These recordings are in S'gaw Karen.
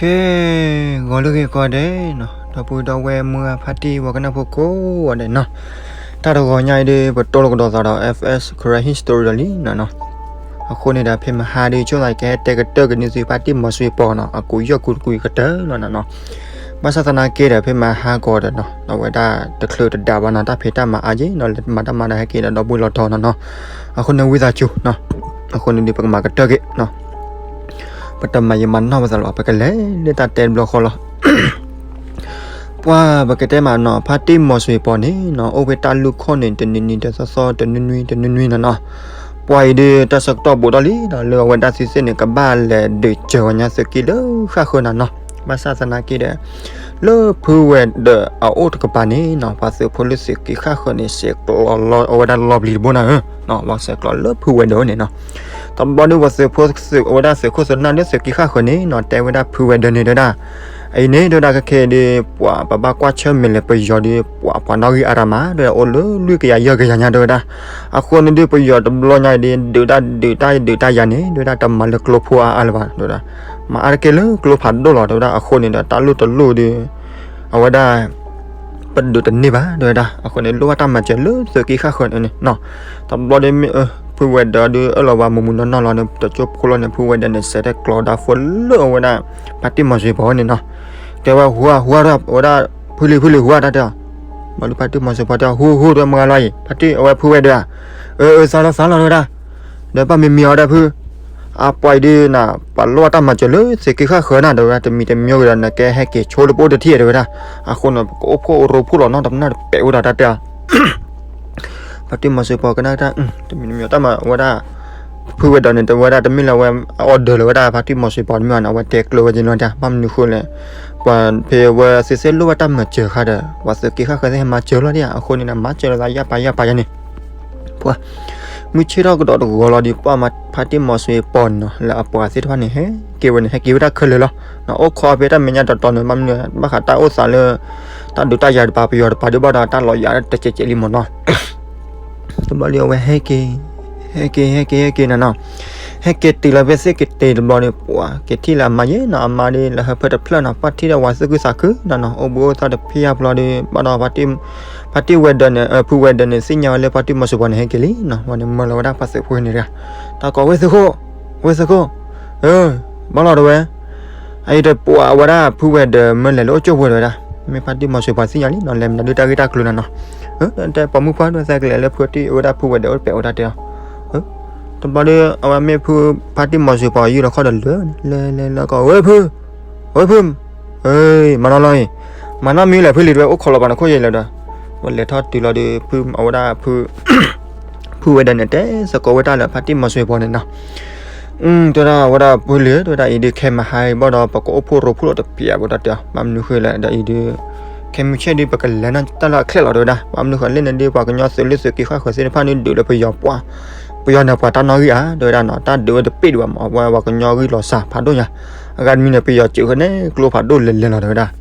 ကဲ, ဂီၤလၢဂ့ၤကိးဂၤဒဲးနီၤ, ဒီပုၢ်ဒီဝဲၢ်မုၢ်ဂၤဖါတံၢ်ဝဲကနၣ်ဖိကိးဂၤဒဲးနီၤ, တၢ်တဂီၤညါအံၤဒီး ပတိၢ်လိာ်ကဒီးသးဒီး F S Karen History ဒီးလံနီၤနီၤ. အဃိန့ၣ်ဒီး ဖဲမဟါဒီး ဆိသးကဟဲတဲကတၢၢ်က့ၤန့ၢ်သုဖါတံၢ်မီၤစွ့ပီၤနီၤ, အကူးယီၢ်ကူးတကွံာ်ကတၢၢ်လီၤနီၤနီၤ. ဘၣ်ဆၣ်သနာ်က့ဒီး ဖဲမဟါကီးဒီးနီၤ, အဝဲဒၣ်တချုးတဒါဘၣ်နီၤ, တၢ်ဖံးတၢ်မၤအါက့နီၤ, လဲၤမၤတၢ်မၤဒီးဟဲက့ၤဒီးဒီပုၢ်လီၤတီၤနီၤနီၤ. အဃိန့ၣ်ဝံသးစူၤနီၤ, အဃိန့ၣ်ဒီး ပကမၤကတၢၢ်က့ၤနီၤ. ပတမၤယံာ်မၤနီၢ်ပသးလီၤ, ပကလဲၤလၢတၢ်တဲတဘျီဃီလီၤ. ပှၤပကတဲမးနီၤ, ဖါတံၢ်မီၤစွ့ပီၤန့ၣ်နီၤ, အိၣ်ဖဲတၢ်လူၢ်ခိၣ်န့ၣ် တနံၤနံၤတသီသီ တနွံနွံတနွံနွံနီၤနီၤ. ပှၤအံၤဒီးတၢ်ဆၢကတီၢ်ဘူးထီၣ်လံနီၤ, လၢအဝဲဒၣ်သံသ့ၣ်န့ၣ် ကဘၣ်လဲၤဒုးစၢၤဝဲညါသုးက့လၢဃၣ်ဃၢၤနၤနီၤ. ဘၣ်ဆၣ်သနာ်က့ဒီး လၢဖုဝဲၤဒၢးအအိၣ်တကပၤန့ၣ်နီၤ, ပှၤသုးဖိလၢသုးက့ဃၣ်ဃၢၤန့ၣ် ဆဲးကျိးလီၤအဝဲဒၣ်လီၤပျံၤတဘိနၤဧၢ, လီၤဆဲးကျိးလၢဖုဝဲၤဒၢးန့ၣ်နီၤ. တဘျီဒီးပှၤသုးဖိ အဝဲဒၣ်သုးခိၣ်သုးနၢ်လၢသုးက့ဃၣ်ဃၢၤန့ၣ်နီၤ, တဲဝဲဒၣ်ဖုဝဲၤဒၢးန့ၣ်တဲဝဲဒၣ်, အံၤန့ၣ်တဲဝဲဒၣ် ခဲခဲအံၤဒီး ပှၤပဘၣ်ကွၢ်ဆၢၣ်မဲာ်လၢပယီၤဒီး ပှၤပှၤနီၣ်ဂံၢ်အါတၢ်မး တဲဝဲဒၣ် အိၣ်လၢလွံၢ်ကယၤယဲၢ်ကယၤညါတဲဝဲဒၣ်. အဃိန့ၣ်ဒီးပယီၤတဘျီညါအံၤဒီး ဒုးတၢ်ဒုးတၢ်ယၤန့ၣ် တဲဝဲဒၣ် တမၤလၢကျိဖိအါအါလၢၤဘၣ်တဲဝဲဒၣ်, မၤအါတက့ၢ်လၢကျိဖးဒိၣ်လီၤတဲဝဲဒၣ်. အဃိန့ၣ်ဒီး တၢ်လူၢ်တလူၢ်ဒီး အဝဲဒၣ် ပဒုးတန့ၢ်ဘၣ်တဲဝဲဒၣ်. အဃိန့ၣ် လိၣ်ဘၣ်တၢ်မၤစၢၤလၢသုးက့ဃၣ်ဃၢၤန့ၣ်နီၤ. တဘျီဒီး ဖုဝဲၤဒၢးဒီး အၢၣ်လီၤဝဲမုာ်မုာ်နီၢ်နီၢ်လီၤန့ၣ် တကၠိဖိလီၤန့ၣ် ဖုဝဲၤဒၢးန့ၣ် စဲးတဲကျိးဒၣ်ဖိလၢအဝဲဒၣ် ဖါတံၢ်မီၤစွ့ပီၤန့ၣ်နီၤ. တဲဝဲ ဟူဧါ ဟူဧါ အဝဲဒၣ် ဖုလံၤ ဖုလံၤ ဟူဧါတၢ်တဲအီၤ. ဘၣ်ဒီးဖါတံၢ်မီၤစွ့ပီၤတဲ ဟူ ဟူ တဲမုၢ်ဂၤလီၤအံၤ ဖါတံၢ် အဝဲဖုဝဲၤဒၢးဧါ. အၢ အၢ သးလီၤ သးလီၤ တဲဝဲဒၣ်. ဒီးဘၣ်မံၤမံၤအီၤဒၣ်ဖု အပှၤအံၤဒုးနၤ ပှၤလိၣ်ဘၣ်တၢ်မၤစၢၤလၢသုးက့ဃၣ်ဃၢၤနၤ တဲဝဲဒၣ်. တမံၤတမံၤဂ့ၤဒီး နကဟဲက့ၤဆိလၢပအိၣ်တထံၣ်တဲဝဲဒၣ်. အဃိန့ၣ် ပကအိၣ်ဖှိၣ်ရိဖှိၣ်လီၤနီတမနၣ်တပဲာ်အိၣ်ဒီးတၢ်တဲအီၤ. ဖါတံၢ်မီၤစွ့ပီၤကနၣ်တၢ် တမံၤတမံၤတၢ်မၤဝဲဒၣ် ဖုဝဲၤဒၢးန့ၣ် တဲဝဲဒၣ် တမ့ၢ်လၢအဝဲ အorderလၢၤဝဲဒၣ် ဖါတံၢ်မီၤစွ့ပီၤတမ့ၢ်ဘၣ်န့ၣ် အဝဲတဲကျိဝဲက့ၤလီၤတၢ် ဘၣ်မနုၤဃိလဲၣ်. ပှၤဖဲအဝဲသ့ၣ်လိၣ်ဘၣ်တၢ်မၤစၢၤခါဒီး ပှၤသုးက့ဃၣ်ဃၢၤသ့ၣ်ဟဲမၤစၢၤလီၤဒၣ်ဧါ. အဃိန့ၣ်ဒီး မၤစၢၤလီၤသးယၢ်ပာ်ယၢ်ပာ်ယၢ်န့ၣ် ပှၤ မုၢ်ဆ့ၣ်ထီၣ်ကဒီးတဂီၤလီၤဒီး ပှၤမၤဖါတံၢ်မီၤစွ့ပီၤန့ၣ်နီၤ လၢအပှၤသ့ၣ်တဖၣ်န့ၣ် ဟဲက့ၤဝဲန့ၣ် ဟဲက့ၤဝဲဒၣ်ခဲလၢာ်လီၤ.အိၣ်ခိးဖဲတၢ်မဲာ်ညါတီတီန့ၣ် ဘၣ်မနုၤ ဘၣ်ဃးတၢ်အိၣ်သးလၢ တၢ်ဒုးတၢ်ယၤတပၤ ပယီၤတပၤဒုးဘၣ်ဒီး တၢ်လီၤယၤတကဲးကဲးလံမ့ၢ်နီၤ. တဘျီဒီးအဝဲဟဲက့ၤ ဟဲက့ၤ ဟဲက့ၤ ဟဲက့ၤနၤနီၤ. ဟဲက့ၤတုၤလီၤဖဲသ့ၣ်က့ၤတ့ၢ်တဘျီဒီး ပှၤက့ၤထံၣ်လၢအမါယဲနီၤ အမါဒီး လၢဟၢဖၢတဖျၢၣ်နီၤ ပှၤထံၣ်ဒီးဝၤသူၣ်ခုသးခုနီၤနီၤ အိၣ်ဘှံးအိၣ်သါတဖျၢၣ်ဘျီဒီး ဘၣ်ဒီး ဖါတံၢ်ဝဲၤဒၢးန့ၣ် ဖုဝဲၤဒၢးန့ၣ် သ့ၣ်ညါဝဲလၢဖါတံၢ်မီၤစိၤပှၤန့ၣ် ဟဲက့ၤလံနီၤ ဝဲန့ၣ်မၢလီၤဝဲဒၣ်ပှၤသုးဖိန့ၣ်တဂၤ တၢ်ကိးဝဲသုးခိၣ် ဝဲသုးခိၣ် အၢ ဘၣ်လီၤတဲဝဲ အအံၤတပှၤဝဲဒၣ်ဖုဝဲၤဒၢးမၢလဲၤလၢအိၣ်ကၠိၣ်ပှဲၤတဲဝဲဒၣ် မ့ၢ်ဖါတံၢ်မီၤစိၤပှၤသ့ၣ်ညါလံနီၤ လဲၤမနုၤဒုးတၢ်ဂ့ၢ်တၢ်ကျိၤနၤနီၤ တဲပိာ်မုၣ်ပှၢ်ဒိၣ်သဲကလဲၤလၢဖုတံၢ်ဝဲဒၣ်ဖုဝဲၤဒၢးအိၣ်တပဲာ်ဝဲဒၣ်တဲအီၤ တဘျီဒီး အဝဲမ့ၢ်ဖု ဖါတံၢ်မီၤစိၤပှၤယုၢ်လီၤခီၣ်ဒီးလၢာ် လဲၤလဲၤလၢကီး ဝဲဖု ဝဲဖု မၤနီၤလီၤအံၤ မၤနီၤမံၤလဲၣ်ဖုလံၤတဲဝဲအိၣ်ခိးလီၤပှၤနခိၣ်ယဲလၢာ်ဒီး ဝဲလဲၤထီၣ်တုၤလီၤဒီးဖုအဝဲဒၣ်ဖု ဖုဝဲၤဒၢးန့ၣ် တဲသကိးဝဲတၢ်လၢဖါတံၢ်မီၤစိၤပှၤန့ၣ်နီၤ တဲဝဲဒၣ်ဝဲဒၣ်ဖုလံၤ တဲဝဲဒၣ်အံၤဒုးခဲမဟါဘၣ်ဒီး ပကအိၣ်ဖှိၣ်ရိဖှိၣ်လီၤတပျးဘၣ်ဒီးတဲအီၤ ဘၣ်မနုၤဃိလဲၣ်ဒီးအံၤဒုး ခဲမုၢ်ဆ့ၣ်ဒုး ပကလဲၤတၢ်လၢအချဲၣ်လီၤတဲဝဲဒၣ် ဘၣ်မနုၤဃိလဲၣ်န့ၣ်ဒုး ပှၤကညီသုးလၢသုးက့ဃၣ်ဃၢၤသ့ၣ်တဖၣ်န့ၣ် ဒုးလၢပယီၤပှၤ ပယီၤန့ၣ်ပှၤတၢ်နီၣ်ဂံၢ်ဧါ တဲဝဲဒၣ်နီၤ တၢ်ဒုးဝဲတပ့ၢ်ဒံးဘၣ်မး အဝဲပှၤကညီဂံၢ်လီၤစှၤဖးဒိၣ်ညါ အဂၤတမံၤန့ၣ် ပယီၤစၢၤဃီန့ၣ် ကျိဖးဒိၣ်လဲၤလဲၤလီၤတဲဝဲဒၣ်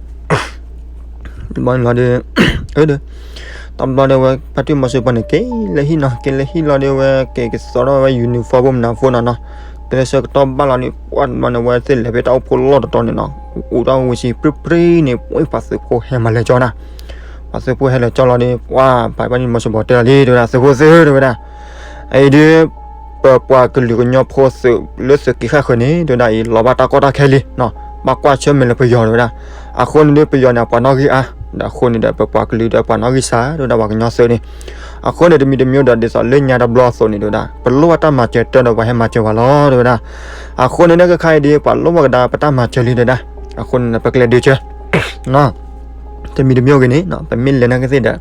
တဘျီန့ၣ်လီၤဒီး အၢ ဒီး တဘျီဒီးဝဲ ဖါတံၢ်မီၤစိၤပှၤန့ၣ် က့ၤလၢဟံၣ်နီၤ က့ၤလၢဟံၣ်လီၤဒီးဝဲ က့ၤကသိးထီၣ်ဝဲ uniform ဖိမနုၤဖိနီၤနီၤ က့ၤလၢဆၢကတီၢ်ဘၣ်လီၤဒီး ပှၤတဘျီန့ၣ် ဝဲသ့ၣ်လဲၤဖဲတၢ်အိၣ်ဖှိၣ်လီၢ်တတီၤန့ၣ်နီၤ အူးတၢ်ဝံၤစံပြံပြံန့ၣ် ပှၤသုးဖိဟဲမၤလဲၤကၠီနၤ ပှၤသုးဖိဟဲလဲၤကၠီလီၤဒီး ပှၤဖါတံၢ်မီၤစိၤပှၤတဲလီၤလံ တဲဝဲဒၣ် သုးဖိသုး တဲဝဲဒၣ် အံၤဒုး ပပှၤကလုာ်ကညီဖိသုးလၢသုးက့ဃၣ်ဃၢၤန့ၣ် တဲဝဲဒၣ်အံၤ လီၤဘၣ်တၢ်ကီတၢ်ခဲလံနီၤ ဘၣ်ကွၢ်ဆၢၣ်မဲာ်လၢပယီၤတဲဝဲဒၣ် အဃိန့ၣ်ဒုးပယီၤန့ၣ် အပှၤနီၣ်ဂံၢ်အါ ဒီးအဃိန့ၣ်ဒီး ပပှၤကလုာ်ဒီးပှၤနီၣ်ဂံၢ်စှၤ တဲဝဲဒၣ်ပှၤကညီသုးန့ၣ် အဃိန့ၣ်တမံၤတမံၤဒီး ဒ်သိးလၢညါတဘျီအသိးန့ၣ် တဲဝဲဒၣ် ပလိၣ်ဘၣ်တၢ်မၤစၢၤတၢ်ဒီးပှၤဟဲမၤစၢၤပှၤလီၤ တဲဝဲဒၣ် အဃိန့ၣ်န့ၣ်ခဲခါအံၤဒုး ပှၤလိၣ်ဘၣ်ကဒါပတၢ်မၤစၢၤလံတဲဝဲဒၣ် အဃိန့ၣ် ပကလဲၤဒုးစၢၤ တမံၤတမံၤဂ့ၤန့ၣ် ပမ့ၢ်လဲၤနာ်က့သ့ၣ်ဒီး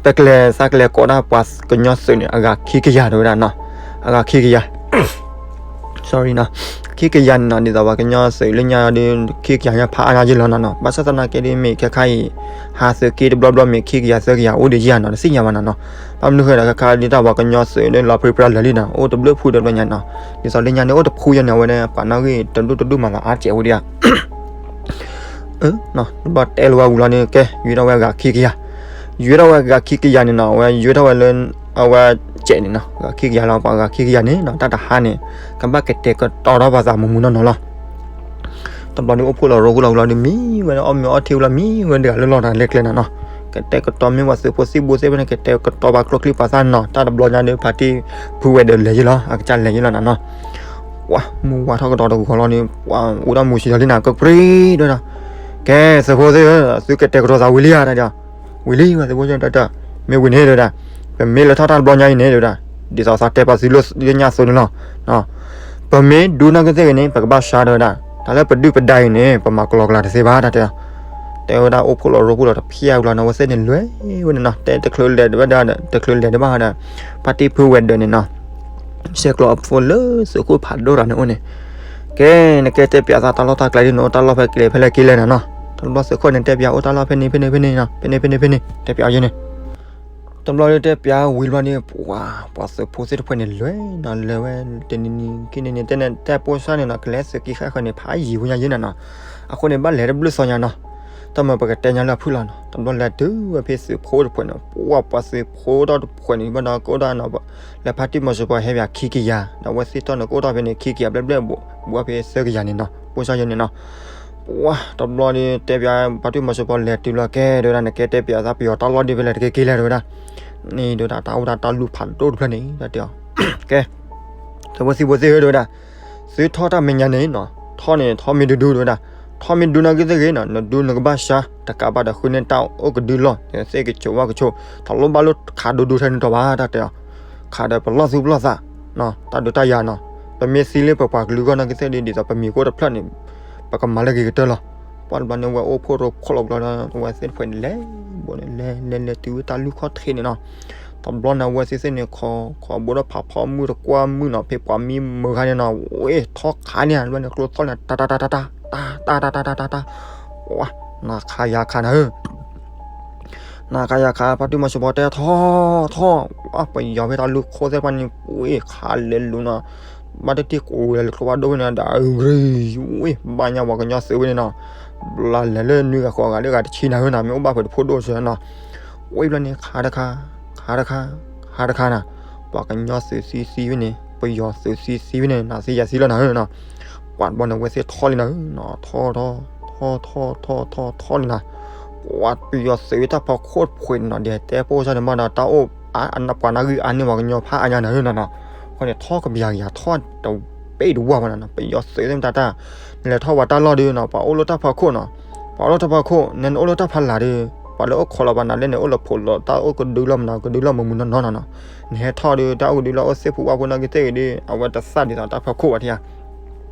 ပကလဲၤသးကလဲၤကိးဒၣ်ပှၤကညီသုးန့ၣ် အဂၤခံကယၤတဲဝဲဒၣ်နီၤ အဂၤခံကယၤ sorry နီၤ ခံကယၤန့ၣ်နီၤ ဒ်သိးပှၤကညီသုးလၢညါဒီး ခံကယၤညါဖးအါညါယ့ၢ်လီၤနီၤနီၤ ဘၣ်ဆၣ်သနာ်က့ဒ်မ့ၢ်ခဲခါအံၤ ဟးသုးက့တဘျီဘျီမ့ၢ်ခံကယၤသၢကယၤအိၣ်ဒံးယဲၢ်နီၤ တသ့ၣ်ညါဘၣ်နီၤနီၤ ဘၣ်မနုၤဃိဒီးခဲခါဒ်တၢ်ပှၤကညီသုးလၢလီၤပြံပြါလၢာ်လံနီၤ အိၣ်တဘျုးဖုဒီးဘျီညါနီၤ ဒ်သိးလၢညါန့ၣ်အိၣ်တဖုယဲၢ်န့ၣ် အဝဲဒၣ်ပှၤနီၣ်ဂံၢ်တဒူၣ်တဒူၣ်မၤသးအါစဲးဝဲဒၣ် ဘၣ်တဲလီၤဝဲဝံၤလီၤန့ၣ် ကဲ ယွၤဒၣ်ဝဲအဂၤခံကယၤ ယွၤဒၣ်ဝဲအဂၤခံကယၤန့ၣ်နီၤ အဝဲယွၤဒၣ်ဝဲလၢ အဝဲစဲးန့ၣ်နီၤ အဂၤခံကယၤလီၤ ပှၤအဂၤခံကယၤန့ၣ်နီၤ တၢ်တဟါန့ၣ် ကဘၣ်ကတဲာ်ကတီၤထီၣ်ပှၤသးမုၢ်မုၢ်နီၢ်နီၢ်လီၤ တဘျီဒုးအိၣ်ဖှိၣ်လီၤရိဖှိၣ်လီၤဝံၤလီၤဒုး မံဝဲဒၣ်အီၣ်မ့ၤအီထံဝံၤလီၤ မံဝဲဒၣ်တဂၤလၢလီၢ်တဂၤလၢကျဲနၤနီၤ. ကတဲာ်ကတီၤမ့ၢ်ပှၤသုးဖိသံၣ်ဘိသ့ၣ်ဖဲန့ၣ် ကတဲာ်ကတီၤပှၤကျိချံပှၤသၣ်နီၤ. တၢ်တဘျီညါဒုး ဖါတံၢ်ဖုဝဲၤဒၢးလဲၤယံၤလီၤ အကစၢ်လဲၤယံၤလီၤနၤနီၤ. ပှၤမုၢ်ဝါထီၣ်ကဒီးတဂီၤလီၤန့ၣ် ပှၤအိၣ်ဒီးမူၤဆံးလီၤလံနၤ ကပြံဒိၣ်ဒီး, ကဲ သုးဖိသ့ၣ်ဧၢ, သုကတဲာ်ကတီၤသးဝံၤလံဧါ တၢ်တဲအီၤ. ဝံၤလံ ပှၤသုးဖိသ့ၣ်တၢ်တဲအီၤ. မ့ၢ်ဝံၤန့ၣ် တဲဝဲဒၣ်, ပမ့ၢ်လဲၤထီၣ်တၢ်တဘျီညါအံၤန့ၣ် တဲဝဲဒၣ်, ဒ်သိးသးတဲပှၤသုးလၢညါအသိးန့ၣ်လီၤ. ပမ့ၢ်ဒူနၢ်ကသ့ၣ်ဂ့ၤန့ၣ် ပကဘၣ်ဆါ တဲဝဲဒၣ်, တၢ်လၢပဒုၣ်ပဒါအံၤန့ၣ် ပမၤကလီကလီတသ့ဘၣ် တၢ်တဲအီၤ. တဲဝဲဒၣ်အိၣ်ဖှိၣ်လီၤရိဖှိၣ်လီၤတဖျၢၣ်ဝံၤလီၤနီၤ အဝဲသ့ၣ်န့ၣ်လဲၤဝဲန့ၣ်နီၤ တဲတချုးလဲၤဒံးဘၣ်ဒီး တချုးလဲၤဒံးဘၣ်ဒီး ဖါတံၢ်ဖုဝဲၤဒၢးန့ၣ်နီၤ ဆဲးကျိးအဖိလၢသုးခိၣ်ဖးဒိၣ်တဂၤန့ၣ်အိၣ်န့ၣ်, ကဲ နကဲတဲပၠးသးတၢ်လီၢ်တၢ်ကျဲဒ်န့ၣ် အိၣ်တၢ်လီၢ်ဖဲကလဲၤဖဲလဲၣ်က့လဲၣ်နၤနီၤ. တဘျီသုးခိၣ်န့ၣ်တဲပၠးအိၣ်တၢ်လီၢ်ဖဲန့ၣ်ဖဲန့ၣ်ဖဲန့ၣ်နီၤ ဖဲန့ၣ်ဖဲန့ၣ်ဖဲန့ၣ် တဲပၠးယဲန့ၣ်. တဘျီလၢတဲပၠးဝံၤတဘျီန့ၣ် ပှၤ ပှၤသုးဖိသ့ၣ်တဖၣ်န့ၣ်လဲၤနီၤ လဲၤဝဲ တနံၤနံၤခံနံၤန့ၣ် တဲန့ၣ်တဲပိၢ်စၢ်န့ၣ်နီၤ ကလဲၤသုးက့ၤဃၣ်ဃၢၤန့ၣ် ဖးယံာ်ဝဲညါယဲနၤနီၤ. အဃိန့ၣ် ဘၣ်လဲၤတဘျုးသီညါနီၤ တၢ်မၤပကတဲညါလၢအဖုၣ်လီၤနီၤ. တဘျီလဲၤတုၤဝဲဖဲသုးဖိတဖၣ်န့ၣ် ပှၤ ပှၤသုးဖိတဖၣ်န့ၣ် ဘၣ်ဒီးကအိၣ်ဒၣ်နီၤ လၢဖါတံၢ်မီၤစ့ၢ်ကီးဟဲပၠးခံကယၤ ဒီးအဝဲသ့ၣ်ထီၣ်န့ၣ် ကအိၣ်ထီၣ်ဖဲန့ၣ် ခံကယၤဘျဲၣ်ဘျဲၣ် ဘူးဖဲသၢကယၤန့ၣ်နီၤ ပိၢ်စၢ်ယဲန့ၣ်နီၤ. ပှၤ တဘျီန့ၣ် တဲပၠးဖါတံၢ်မီၤစ့ၢ်ကီးလဲၤတုၤလီၤ ကဲ တဲဝဲဒၣ် နကဲတဲပၠးသးပယီၤတၢ်လီၢ်ဒ်ဖဲလဲၣ်တက့က့လဲၣ် တဲဝဲဒၣ်. န့ၣ် တဲဝဲဒၣ် တၢ်အိၣ်ဒၣ်တၢ်လူၢ်ဖးဒိၣ်တဖျၢၣ်န့ၣ် တၢ်တဲအီၤ ကဲ သုးဖိသံၣ်ဖိသ့ၣ်ဧၢ တဲဝဲဒၣ်, သုထီၣ်တၢ်မဲာ်ညါန့ၣ်နီၤ ထီၣ်န့ၣ် ထီၣ်မ့ၢ်ဒူဒူ တဲဝဲဒၣ်, ထီၣ်မ့ၢ်ဒူနၢ်က့သ့ၣ်ဂ့ၤနီၤ နဒူနကဘၣ်ဆါ တကးဘၣ်ဒီးဃုန့ၢ်တၢ်အိၣ်ကဒုလီၢ် သ့ၣ်ကဆိးဝၣ်ကဆိး ထီၣ်လိၣ်ဘၣ်လိၣ်ခးဒူဒူထဲန့ၣ်တီၢ်ဘၣ် တၢ်တဲအီၤ. ခးဒီးပလီၢ်သူၣ်ပလီၢ်သး တၢ်ဒုးတၢ်ယၤနီၤ ပမ့ၢ်သံလၢပပှၤကလုာ်ဂီၢ်နၢ်က့သ့ၣ်ဒီး ဒ်သိးပမံၤကအိၣ်တဖျၢၣ်န့ၣ် ပကမၤလၢဂ့ၤကတၢၢ်လီၤ. ပှၤတဘျီန့ၣ် ဝဲအိၣ်ဖှိၣ်ရိဖှိၣ်လီၤဘျီဒီး ဝဲသ့ၣ်တဖၣ်န့ၣ်လဲၤဘိန့ၣ် လဲၤလဲၤလဲၤတုၤဝဲတၢ်လူၢ်ခီၣ်ထံးန့ၣ်နီၤ. တဘျီန့ၣ် အဝဲသ့ၣ်သ့ၣ်န့ၣ် ခီခီဘိဒီးဖးဖီမုၢ်တကွၢ်မုၢ်နီၤ ဖဲပှၤမံမုာ်ခါန့ၣ်နီၤ ဝဲထီၣ်ခးန့ၣ် တဘျီန့ၣ် ကျိသီၣ်န့ၣ် တၢ်တၢ်တၢ်တၢ်တၢ် တၢ်တၢ်တၢ်တၢ်တၢ်တၢ် ပှၤ နၤခးယၤခးနၤဧၢ နၤခးယၤခး ဖါတံၢ်မီၤစ့ၢ်ကီးတဲထီၣ်ထီၣ် ပယီၤဖဲတၢ်လူၢ်ခိၣ်သ့ၣ်တဖၣ်န့ၣ် ဝ့ၢ်ခးလဲၤလူၤနီၤ ဘၣ်တထံၣ်ကိးဝဲလၢကျိဖးဒိၣ်ဖဲန့ၣ်ဒီး အဂ့ၤ ဝ့ၢ်ဘၣ်ညါပှၤကညီသုးဝဲန့ၣ်နီၤ ဘျါလဲၤလၢနွံဂၤဃိးဂၤလၢဂၤတဆံနၤဧၢနီၤ မ့ၢ်အိၣ်ဘၣ်ဖဲတဖိဒိၣ်စၢၤနီၤ ဝ့ၢ်ဘျီန့ၣ် ခးတခါ ခးတခါ ခးတခါနၤ ပှၤကညီသုးသံသံဝဲန့ၣ် ပယီၤသုးသံသံဝဲန့ၣ် နၤသံယၤသံလီၤနၤဧၢနီၤ ပှၤတဘျီန့ၣ် ဝဲသ့ၣ်ထီၣ်လံနၤဧၢနီၤ ထီၣ်ထီၣ်ထီၣ်ထီၣ်ထီၣ်ထီၣ်လံနၤ ပှၤပယီၤသုးဝဲတၢ်ဖီခိၣ်တဖှဲးန့ၣ်နီၤ ဒ်တဲပိၢ်စၢ်န့ၣ်မးဒီး တၢ်အိၣ် ပှၤနၢ်ဂံၢ်အါန့ၢ်ပှၤကညီဖးအါညါနၤဧၢနီၤနီၤ အဃိန့ၣ် ထီၣ်ကဘျၤကယၤထီၣ်တဘ့ၣ်တဝၢ်ဘၣ်နၤနီၤ ပယီၤသုးသ့ၣ်မတၤတၢ် နလဲၤထီၣ်ပှၤတၢ်လီၢ်ဒီးနီၤ ပှၤအိၣ်လၢတၢ်ဖီခိၣ်နီၤ ပှၤအိၣ်လၢတၢ်ဖီခိၣ် နဲနအိၣ်လၢတၢ်ဖီလာ်ဒီး ပှၤလၢအိၣ်ခိးလီၤပှၤနၤလၢန့ၣ် အိၣ်လၢဖိးလီၤ တၢ်အိၣ်ကဒုလီၢ်မနုၤ ကဒုလီၢ်မုာ်မုာ်နီၢ်နီၢ်နီၤနီၤ နဟဲထီၣ်ဒီး တၢ်အိၣ်ကဒုလီၢ်အိၣ်သ့ၣ်ဖူဝၣ်ဖိနၢ်က့သ့ၣ်ဂ့ၤဒီး အဝဲတသၣ်ဒ်သိးတၢ်ဖီခိၣ်ဘၣ်ထံဧါ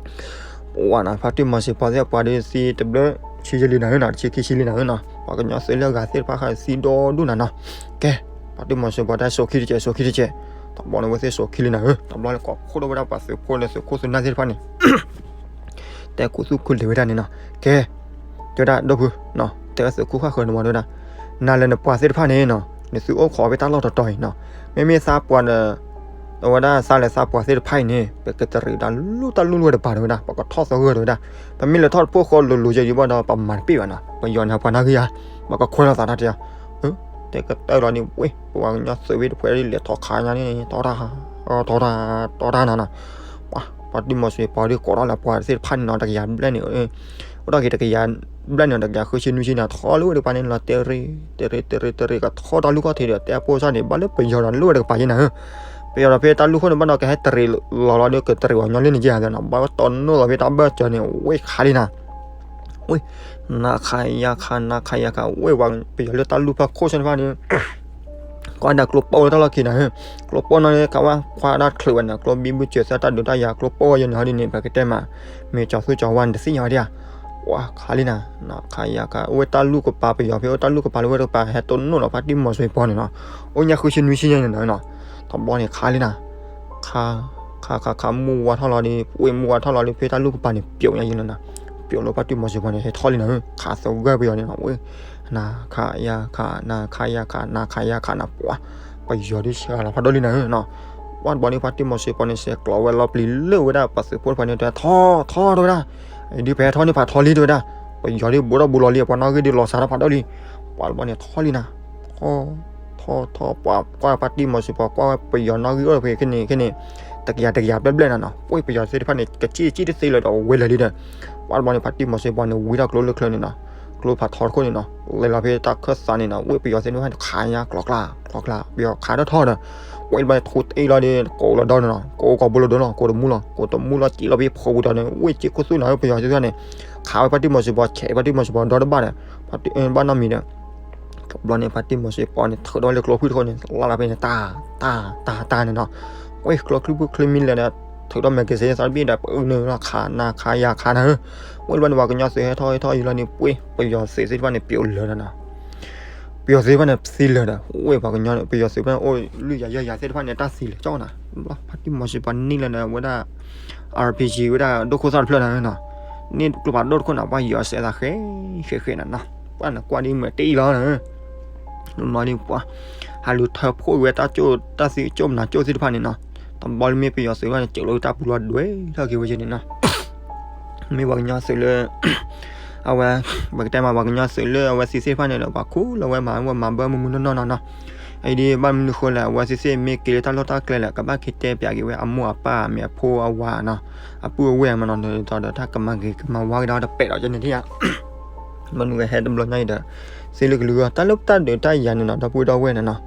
ပှၤနၤ ဖါတံၢ်မီၤစ့ၢ်ကီးသ့ၣ်ပှၤဒီးသံတဘျၢဆံယဲၢ်လံနၤဧၢနီၤ တဆံခံဆံလံနၤဧၢနီၤ ပှၤကညီသုးလၢအဂၤသ့ၣ်တဖၣ်ဃးသံဒီဒူၣ်နၤနီၤ ကဲ ဖါတံၢ်မီၤစ့ၢ်ကီးတဲစိာ်ခံတကဲး စိာ်ခံတကဲး တဘျီန့ၣ်ဝဲသ့ၣ်စိာ်ခံလံနၤဧၢ တဘျီန့ၣ် ကိးခိၣ်ဒိၣ်ဝဲဒၣ်ပှၤသုးဖိလၢသုးခိၣ်သုးနၢ်သ့ၣ်တဖၣ်န့ၣ် တဲခူသူၣ်ခူလံၤဝဲဒၣ်န့ၣ်နီၤ ကဲ တဲဝဲဒၣ်ဒိၣ်ဖု တဲဝဲသုးခိၣ်ဃၣ်ဃၢၤန့ၣ်မးတဲဝဲဒၣ် နၤလၢနပှၤသ့ၣ်တဖၣ်န့ၣ်နီၤ နသုအိၣ်ခိးဖဲတၢ်လီၢ်တတီၤအံၤနီၤ မ့မ့ၢ်သးပှၤဒီး အဝဲဒၣ်သးလၢသးပှၤသ့ၣ်တဖၣ်အံၤန့ၣ် ပကတရံးတၢ်လူၢ်တၢ်လူၢ်လၢဝဲတပၤတဲဝဲဒၣ် ပကထီၣ်သဂၢၢ်တဲဝဲဒၣ် ပမ့ၢ်လဲၤထီၣ်တဖိဃီလိၤလိၤယဲအံၤဘၣ်ဒီး ပမၤတပ့ၢ်ဘၣ်နီၤ ပယီၤန့ၣ်ပှၤနၢ်ဂံၢ်ဧါ ပကခွဲးလိာ်သးတၢ်တဲ တဲကတၢၢ်လီၤန့ၣ် ဝ့ၢ် ပှၤကညီသုးဝဲတဖုဒီးလဲၤထီၣ်ခးညါန့ၣ် ထီၣ်တၢ် ထီၣ်တၢ် ထီၣ်တၢ်နီၤနီၤ ပှၤ ဖါတံၢ်မီၤစ့ၢ်ကီးပှၤဒီးကိးထီၣ်လၢပှၤသ့ၣ်တဖၣ်န့ၣ်နီၤ တကယၤဘျဲၣ်န့ၣ် အိၣ်ထီၣ်က့ၤတကယၤဘျဲၣ်န့ၣ် တကယၤဃုဆံနွံဆံန့ၣ် ထီၣ်လၢဝဲတကပၤန့ၣ်လီၤ တရံး တရံး တရံး တရံး ကထီၣ်တၢ်လူၢ်ခီၣ်ထံးဒီး တဲပိၢ်စၢ်န့ၣ် ဘၣ်လၢပယီၤဒီးလၢဝဲတကပၤယဲနၤဧၢ ပယီၤဒီးဖဲတၢ်လူၢ်ခိၣ်န့ၣ် ဘၣ်ဒီးကဟဲတရံးလီၤလီၤဒီး ကတရံးပှၤကညီလၢန့ၣ်ကဲဧါနီၤ ဘၣ်ဝဲတီၢ်နီၣ်လီၤဖဲတၢ်ဘၢၣ်စၢၤန့ၣ် ဝ့ၢ်ခးလံနၤ ဝ့ၢ် နၤခးယၤခး နၤခးယၤခး ဝ့ၢ်ဝဲ ပယီၤလၢတၢ်လူၢ်ဖီခိၣ်စၢ်တဖၣ်န့ၣ် ကွၢ်ဒၣ်ကျိပိၢ်လၢတၢ်လီၢ်ခံနၤဧၢ ကျိပိၢ်နီၣ်န့ၣ် ကဝၣ်ခွါဒၣ်ချုးဝဲန့ၣ် ကျိဘံဘူစၢၤသၢတၢ်ဒုးတၢ်ယၤ ကျိပိၢ်ယဲန့ၣ်ဟီဒ်န့ၣ် ပကတဲမး မ့ၢ်ကၠီၤသူကၠီၤဝါန့ၣ် တသ့ၣ်ညါဝဲဒၣ်ဧါ ဝ့ၢ်ခးလံနၤ နၤခးယၤခး အိၣ်ဝဲတၢ်လူၢ်ကပၤပယီၤဖဲ အိၣ်တၢ်လူၢ်ကပၤလၢဝဲတကပၤ ဟဲတိၢ်နီၣ်လီၤဖါတံၢ်မီၤစ့ၢ်ကီးန့ၣ်နီၤ အိၣ်ညါဃုဆံနွံဆံညါန့ၣ်နီၤ တဘျီန့ၣ်ခးလံနၤ ခး ခး ခး ခး မုၢ်ဝါထီၣ်လီၤဒီး ဝ့ၢ်မုၢ်ဝါထီၣ်လီၤဒီး ဖဲတၢ်လူၢ်ကပၤန့ၣ် ပျိာ်ညါယံၤလီၤနၤ ပျိာ်လီၤဖါတံၢ်မီၤစ့ၢ်ကီးန့ၣ် ဟဲထီၣ်လံနၤဧၢ ခးသဂၢၢ်ပယီၤန့ၣ်နီၤ ဝ့ၢ် နၤခးယၤခး နၤခးယၤခး နၤခးယၤခးနၤ ပှၤ ပယီၤဒ်ဆှးလီၤဖးဒိၣ်လံနၤဧၢနီၤ ပှၤတဘျီန့ၣ်ဖါတံၢ်မီၤစ့ၢ်ကီးန့ၣ် ဆဲးကျိးဝဲလီၤပျံၤလၢဝဲဒၣ်ပှၤသုးဖိတဖၣ်န့ၣ် တဲထီၣ်ထီၣ်တဲဝဲဒၣ် ဒ်ပဟဲထီၣ်န့ၣ်ဖးထီလံတဲဝဲဒၣ် ပယီၤဒ်ဘူးထီၣ်ဘူးလီၤလံ ပှၤနီၣ်ဂံၢ်ဒ်လီၤစှၤထီၣ်ဖးဒိၣ်လံ ပှၤတဘျီန့ၣ်ထီၣ်လံနၤ ထီၣ် ထီၣ်ထီၣ်ပှၤကွၢ်ဖါတံၢ်မီၤစ့ၢ်ပီၤ ကွၢ်ဝဲပယီၤနီၣ်ဂံၢ်အိၣ်ဖဲခဲန့ၣ်ခဲန့ၣ် တကယၤတကယၤဘျဲၣ်ဘျဲၣ်နၤနီၤ. ပှ့ၢ်ပယီၤသ့ၣ်တဖၣ်န့ၣ် ကစံၣ်ကစံၣ်တသ့လၢၤဒီးဝဲလၢာ်လံဒီး ပှၤတဘျီန့ၣ်ဖါတံၢ်မီၤစ့ၢ်ပီၤန့ၣ် ဝံထီၣ်ကျိလၢချၢန့ၣ်နီၤ, ကျိဖးထီတခိၣ်န့ၣ်နီၤ, လဲၤလီၤဖဲတၢ်ခၢၣ်သးန့ၣ်နီၤ, ဝှ့ၢ်ပယီၤသ့ၣ်တဖၣ်န့ၣ် ခးညါကျီကျါ ကျီကျါ ပယီၤခးထီၣ်ထီၣ်ဒီး ဝဲတဘျီန့ၣ်ထူတ့ၢ်လီၤဒီး ကိးလီၤဒီးနီၤ, ကိးကီၢ်ဘိလီၤဒီးနီၤ, ကိးတမူလီၤ, ကိးတမူလီၤစံးလီၤဖဲဖိပူၤဒီးန့ၣ် ဝှ့ၢ်စ့ၢ်ခိၣ်သူၣ်နီၤ ပယီၤသ့ၣ်တဖၣ်န့ၣ် ခးဝဲဖါတံၢ်မီၤစ့ၢ်ပီၤ ဆဲးဖါတံၢ်မီၤစ့ၢ်ပီၤဒီတဘၣ်ဒီး ဖါတံၢ်ဘၣ်နီတမံၤဒီး တဘျီန့ၣ် ဖါတံၢ်မီၤစ့ၢ်ပီၤန့ၣ် ထုးထီၣ်လၢကျိချံတခိၣ်န့ၣ် လီၤလီၤဖဲန့ၣ် တၢ် တၢ် တၢ် တၢ်န့ၣ်နီၤ, ဝဲကျိချံဘုချံမံလဲၣ်ဒီး ထုးထီၣ်မဲာ်ကစ့သးတဘ့ၣ်ဒီး ပအုးန့ၣ်လီၤ ခးနၤခးယၤခးနၤဧၢ, ဝဲတဘျီန့ၣ် ပှၤကညီသုးဟဲထီၣ်ဟဲထီၣ်ယံၤလီၤန့ၣ် ပှ့ၢ်ပယီၤသုးသ့ၣ်တဖၣ်န့ၣ် ပျိလၢာ်ဒီးနီၤ ပယီၤသုးတဖၣ်န့ၣ်သံလၢာ်ဒီး ဝဲပှၤကညီန့ၣ် ပယီၤသုးတဖၣ်န့ၣ် အိၣ်လုၢ်ယၤယဲၢ်ယၤသ့ၣ်တဖၣ်န့ၣ် တၢ်သံလၢာ်ကၠီနၤ, ဖါတံၢ်မီၤစ့ၢ်ပီၤန့ၢ်လၢာ်ဒီး ဝဲဒၣ် RPG ဝဲဒၣ်ဒိၣ်ခိၣ်သၣ်တဖျၢၣ်နၤနီၤ, န့ၢ်ကျိဖးဒိၣ်တခိၣ်နၤ ပှၤယီၤစဲးသးဃဲ ဃဲဃဲနၤနီၤ, ပှၤနကွၢ်ဒ်မ့ၢ်တ့ၢ်လီၤနၤ မ့ၢ်ပှၤ ဟးလူၤထၢဖှိၣ်ဝဲတၢ်ကၠိၣ်တၢ်သံကၠိၣ်မနၤကၠိၣ်သ့ၣ်တဖၣ်န့ၣ်နီၤ, တဘျီလၢမ့ၢ်ပယီၤသုးတဖၣ်န့ၣ် စၢးလီၤတၢ်ပူၤလီၤဒွဲၣ်ထီၣ်က့ၤဝဲက့ၤန့ၣ်နီၤ မ့ၢ်ပှၤကညီသုးလၢ အဝဲ ပကတဲမးပှၤကညီသုးလၢအဝဲသ့ၣ်သ့ၣ်တဖၣ်န့ၣ်ဒီး ပှၤခူလီၤဝဲမၤဝဲမၤဘၢမုၢ်မုၢ်နီၢ်နီၢ်နီၤနီၤ, အံၤဒ်ဘၣ်မနုၤဃိလဲၣ် အဝဲသ့ၣ်သ့ၣ်မ့ၢ်က့ၤလၢတၢ်လီၢ်တၢ်ကျဲလဲၣ် ကဘၣ်က့ၤတဲပၠးက့ၤဝဲအမိၢ်အပၢ်အမ့ၢ်အဖိအဝၤနီၤ, အပုၢ်အဝဲၢ်မနီၤ ဒီးတၢ်ကမၤဂ့ၤကမၤဝါက့ၤဒီးတပဲာ်ဒီးကန့ၣ်ထံၣ်ဧါ မနုၤကဟဲတဘျီညါအံၤဒီး သ့လၢကလုာ်ဂီၢ် တၢ်လၢတၢ်ဒုးတၢ်ယၤန့ၣ်နီၤ ဒီပုၢ်ဒီဝဲၢ်န့ၣ်နီၤ,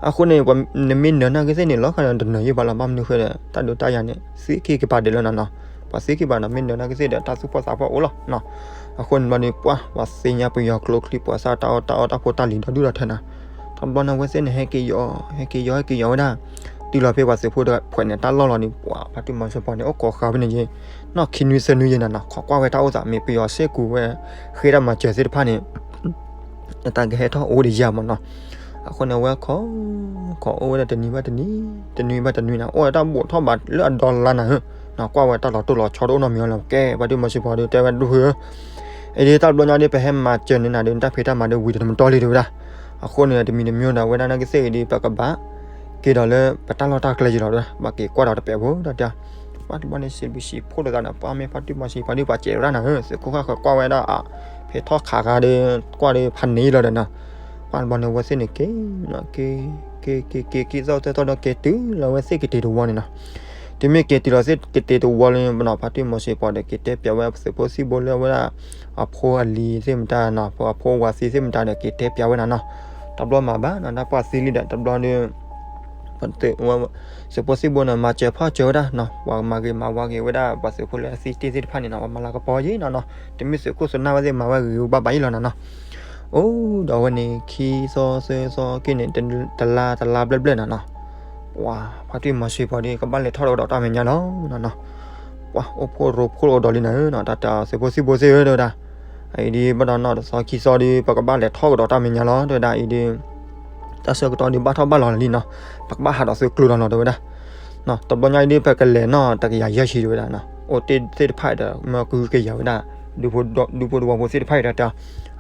အဃိန့ၣ် နမ့ၢ်နၢၤနာ်က့သ့ၣ်န့ၣ် လီၤဃာ်ဒီးတနၢၤယံၢ်ဘၣ်လီၤ ဘၣ်မနုၤဃိဒီး တၢ်ဒုးတၢ်ယၤန့ၣ် သံက့ၤကပၤဒဲးလီၤနီၤနီၤ, ပှၤသံက့ၤပၤနီၤ မ့ၢ်နၢၤနာ်က့သ့ၣ်ဒီး တၢ်သူၣ်ဖှီၣ်သးဖှီၣ်အိၣ်လီၤနီၤ, အဃိန့ၣ်ဘျီန့ၣ် ပှၤ ပှၤသ့ၣ်ညါပယီၤကျိချံ ပှၤသးတၢ်အီၣ်တၢ်အီတၢ်ဖိတၢ်လံၤဒီဒူၣ်ဒီထၢနၤ, တဘျီန့ၣ် အဝဲသ့ၣ်န့ၣ် ဟဲက့ၤယီၤ ဟဲက့ၤယီၤ ဟဲက့ၤယီၤဝဲဒၣ် တုၤလီၤဖဲပှၤသုးဖိတဖှဲးန့ၣ် တၢ်လီၢ်လီၤန့ၣ် ပှၤဖါတံၢ်မီၤစ့ၢ်ပီၤန့ၣ် အိၣ်ကိးဃာ်ဖဲန့ၣ်ယ့ၢ် နီၢ်ခံနွံသၢနွံယ့ၢ်နၤနီၤ ခိးကွၢ်ဝဲတၢ်အိၣ်သး မ့ၢ်ပယီၤစ့ၢ်ကီးဝဲ ဃ့တၢ်မၤစၢၤသ့ၣ်တဖၣ်န့ၣ် အတၢ်ကဟဲထီၣ်အိၣ်ဒီးယၤမးနီၤ, အဃိန့ၣ် အဝဲခိး ခိးအိၣ်ဝဲဒၣ်တနံၤဘၣ်တနံၤ တနွံဘၣ်တနွံနၤ အိၣ်ဝဲတၢ်ဘိးထီၣ်ဘးလၢအဒီလါနၤဧၢ, ကွၢ်ဝဲတၢ်လီၤတိၢ်လီၤဆီတအိၣ်နီတမံၤလီၤ ကဲ ပှၤဒုးမီၤစ့ၢ်ပီၤဒုးတဲဝဲဒူၣ်ဧၢ, အံၤဒ်တၢ်တဘျီညါဒ် ပဟဲမၤစၢၤန့ၢ်နၤဒုး နတၢ်ဖံးတၢ်မၤဒုးဝံၤတမတီၢ်လံတဲဝဲဒၣ်, အဃိန့ၣ် တမံၤတမံၤဒီး အဝဲဒၣ်နာ်က့သ့ၣ်ဂ့ၤဒ် ပကဘၣ် က့ၤဒီးလၢပတၢ်လီၢ်တၢ်ကျဲယံၤလီၤ ဘၣ်က့ၤကွၢ်ဒီးတပဲာ်ဖိဒီးတဲ ပှၤတဘျီန့ၣ် စံးဘျုးစံးဖှိၣ်လိာ်သးန့ၣ် ပှၤမ့ၢ်ဖါတံၢ်မီၤစ့ၢ်ပီၤဒုး ပှၤစဲးဝဲဒၣ်နၤဧၢ, သုးခိၣ်ဃၣ်ဃၢၤကွၢ်ဝဲဒၣ်အ ဖဲထီၣ်ခးဂၤဒီး ကွၢ်ဒီးဖးန့ၢ်လီၤဒီးနၤ, ပှၤတဘျီန့ၣ် အဝဲသ့ၣ်န့ၣ်က့ၤ က့ၤ က့ၤ က့ၤ က့ၤ က့ၤသီၣ်သၢသီဒီးက့ၤတုၤလီၤဝဲသ့ၣ်ကတ့ၤတဝီန့ၣ်နီၤ, တုၤမ့ၢ်က့ၤတုၤလီၤသ့ၣ်ကတ့ၤတဝီလၢနီၤ ဖါတံၢ်မီၤစ့ၢ်ပီၤဒီး က့ၤတဲပၠးဝဲသုးဖိသံၣ်ဘိလၢအဝဲဒၣ် အဖိအလံၤသ့ၣ်မတၤနီၤ အဖိအဝၤသံသ့ၣ်မတၤဒီး က့ၤတဲပၠးဝဲနၤနီၤ, တဘျီမၤဘၣ်နီၤ တၢ်ပှၢ်သံလံဒီး တဘျီဒီး သုးဖိသံၣ်ဘိန့ၣ် မၤစၢၤဖီၣ်စၢၤဝဲဒၣ်နီၤ ပှၤမၤဂ့ၤမၤဝါဂ့ၤဝဲဒၣ် ပှၤသုးဖိလၢအသံတ့ၢ်သ့ၣ်တဖၣ်န့ၣ်နီၤ ပှၤမၤလၤကပီၤယံၤနီၤနီၤ တမ့ၢ်သုးခိၣ်သုးနၢ်ဝဲသ့ၣ်မၤဝဲဂ့ၤဂ့ၤဘၣ်ဘၣ်ယံၤလီၤနၤနီၤ, အိၣ်ဒီးအဝဲန့ၣ် ခံသီသၢသီက့ၤန့ၣ် တလါတလါဘျဲၣ်ဘျဲၣ်နၤနီၤ, ပှၤဖါတံၢ်မီၤစ့ၢ်ပီၤဒ် ကဘၣ်လဲၤထီၣ်ကဒီးတၢ်မဲာ်ညါလီၤနီၤနီၤ, ပှၤအိၣ်ဖှိၣ်ရိဖှိၣ်ကဒီးလံနၤဧၢနီၤ တၢ်တၢ်သုးဖိသံၣ်ဘိသ့ၣ်ဧၢ တဲဝဲဒၣ် အံၤဒ်ဘၣ်ဒီးနီၢ်တသီခံသီဒီး ပကဘၣ်လဲၤထီၣ်ကဒီးတၢ်မဲာ်ညါလီၤ တဲဝဲဒၣ်အံၤဒ် တၢ်ဆၢကတီၢ်ဒ်ဘၣ်ထီၣ်ဘၣ်လီၤလံနီၤ, ပကဘၣ်ဟးဒီးသုးကျိၤလီၤနီၤ တဲဝဲဒၣ်, တဘျီညါအံၤဒ် ပကလဲၤနီၢ်တကယၤယဲၢ်ဆံ တဲဝဲဒၣ်နီၤ, အိၣ်တ့ၢ်သ့ၣ်တဖၣ်ဒီး မၢကုကယၤဝဲဒၣ် ဒူဖိသဝီဖိသ့ၣ်တဖၣ်အံၤဒီး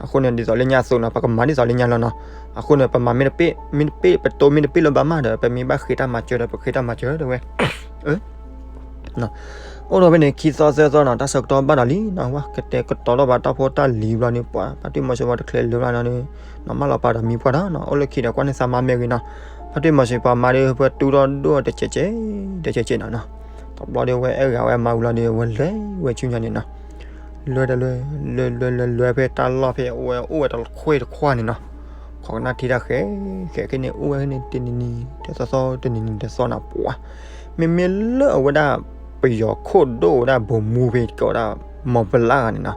အဃိန့ၣ် ဒ်သိးလၢညါအသိးနီၤ ပကမၤဒ်သိးလၢညါလီၤနီၤ, အဃိန့ၣ် ပမၤမ့ၢ်တပ့ၢ် မ့ၢ်တပ့ၢ် ပတိၢ်မ့ၢ်တပ့ၢ်လၢၤဘၣ်မးဒီး ပမ့ၢ်ဘၣ်ဃ့တၢ်မၤစၢၤဒီး ပဃ့တၢ်မၤစၢၤ တဲဝဲ အိၣ်ဒီးဖဲန့ၣ် ခံသီသၢသီနီၤ တၢ်ဆၢကတီၢ်ဘၣ်ဒီးလံနီၤ ဝဲကတဲာ်ကတီၤထီၣ်ဘၣ်တၢ်ဖိတၢ်လံၤဘျီန့ၣ် ပှၤဖါတံၢ်မီၤစ့ၢ်ပီၤတချုးလၢၤဘၣ်နီၤန့ၣ် နီၢ်မၢလီၤပာ်ဒီးမံၤပှၢ်ဒီးနီၤ အိၣ်လၢခံဒီးကွၢ်န့ၢ်သးမါမဲာ်ဂ့ၤနီၤ, ဖါတံၢ်မီၤစ့ၢ်ပီၤမါဒီး ပှၤတူၢ်ထီၣ်ဒိၣ်တကဲးကဲး တကဲးကဲးနီၤနီၤ, တဘျီဒီးဝဲအဲၣ်ဂၤဝဲမါဝံၤလီၤဒီး ဝဲလဲၤဝဲဆူညါန့ၣ်နီၤ လဲၤတလဲၤ လဲၤလဲၤလဲၤလဲၤဖဲတၢ်လီၢ်ဖဲအဝဲအိၣ်ဝဲတခွ့တခွါန့ၣ်နီၤ, ခိးကနၣ်ထံတၢ်ဃဲ ဃဲက့န့ၣ် အိၣ်ဝဲန့ၣ်တနံၤနံၤတသီသီ တနံၤနံၤတသီနီၤ ပှၤ မ့မ့ၢ်လၢအဝဲဒၣ် ပယီၤခိၣ်ဒိၣ်ဝဲဒၣ် ဗိုလ်မှူး ဖဲကိးဝဲဒၣ် မီၤပလၢ်ဂၤန့ၣ်နီၤ,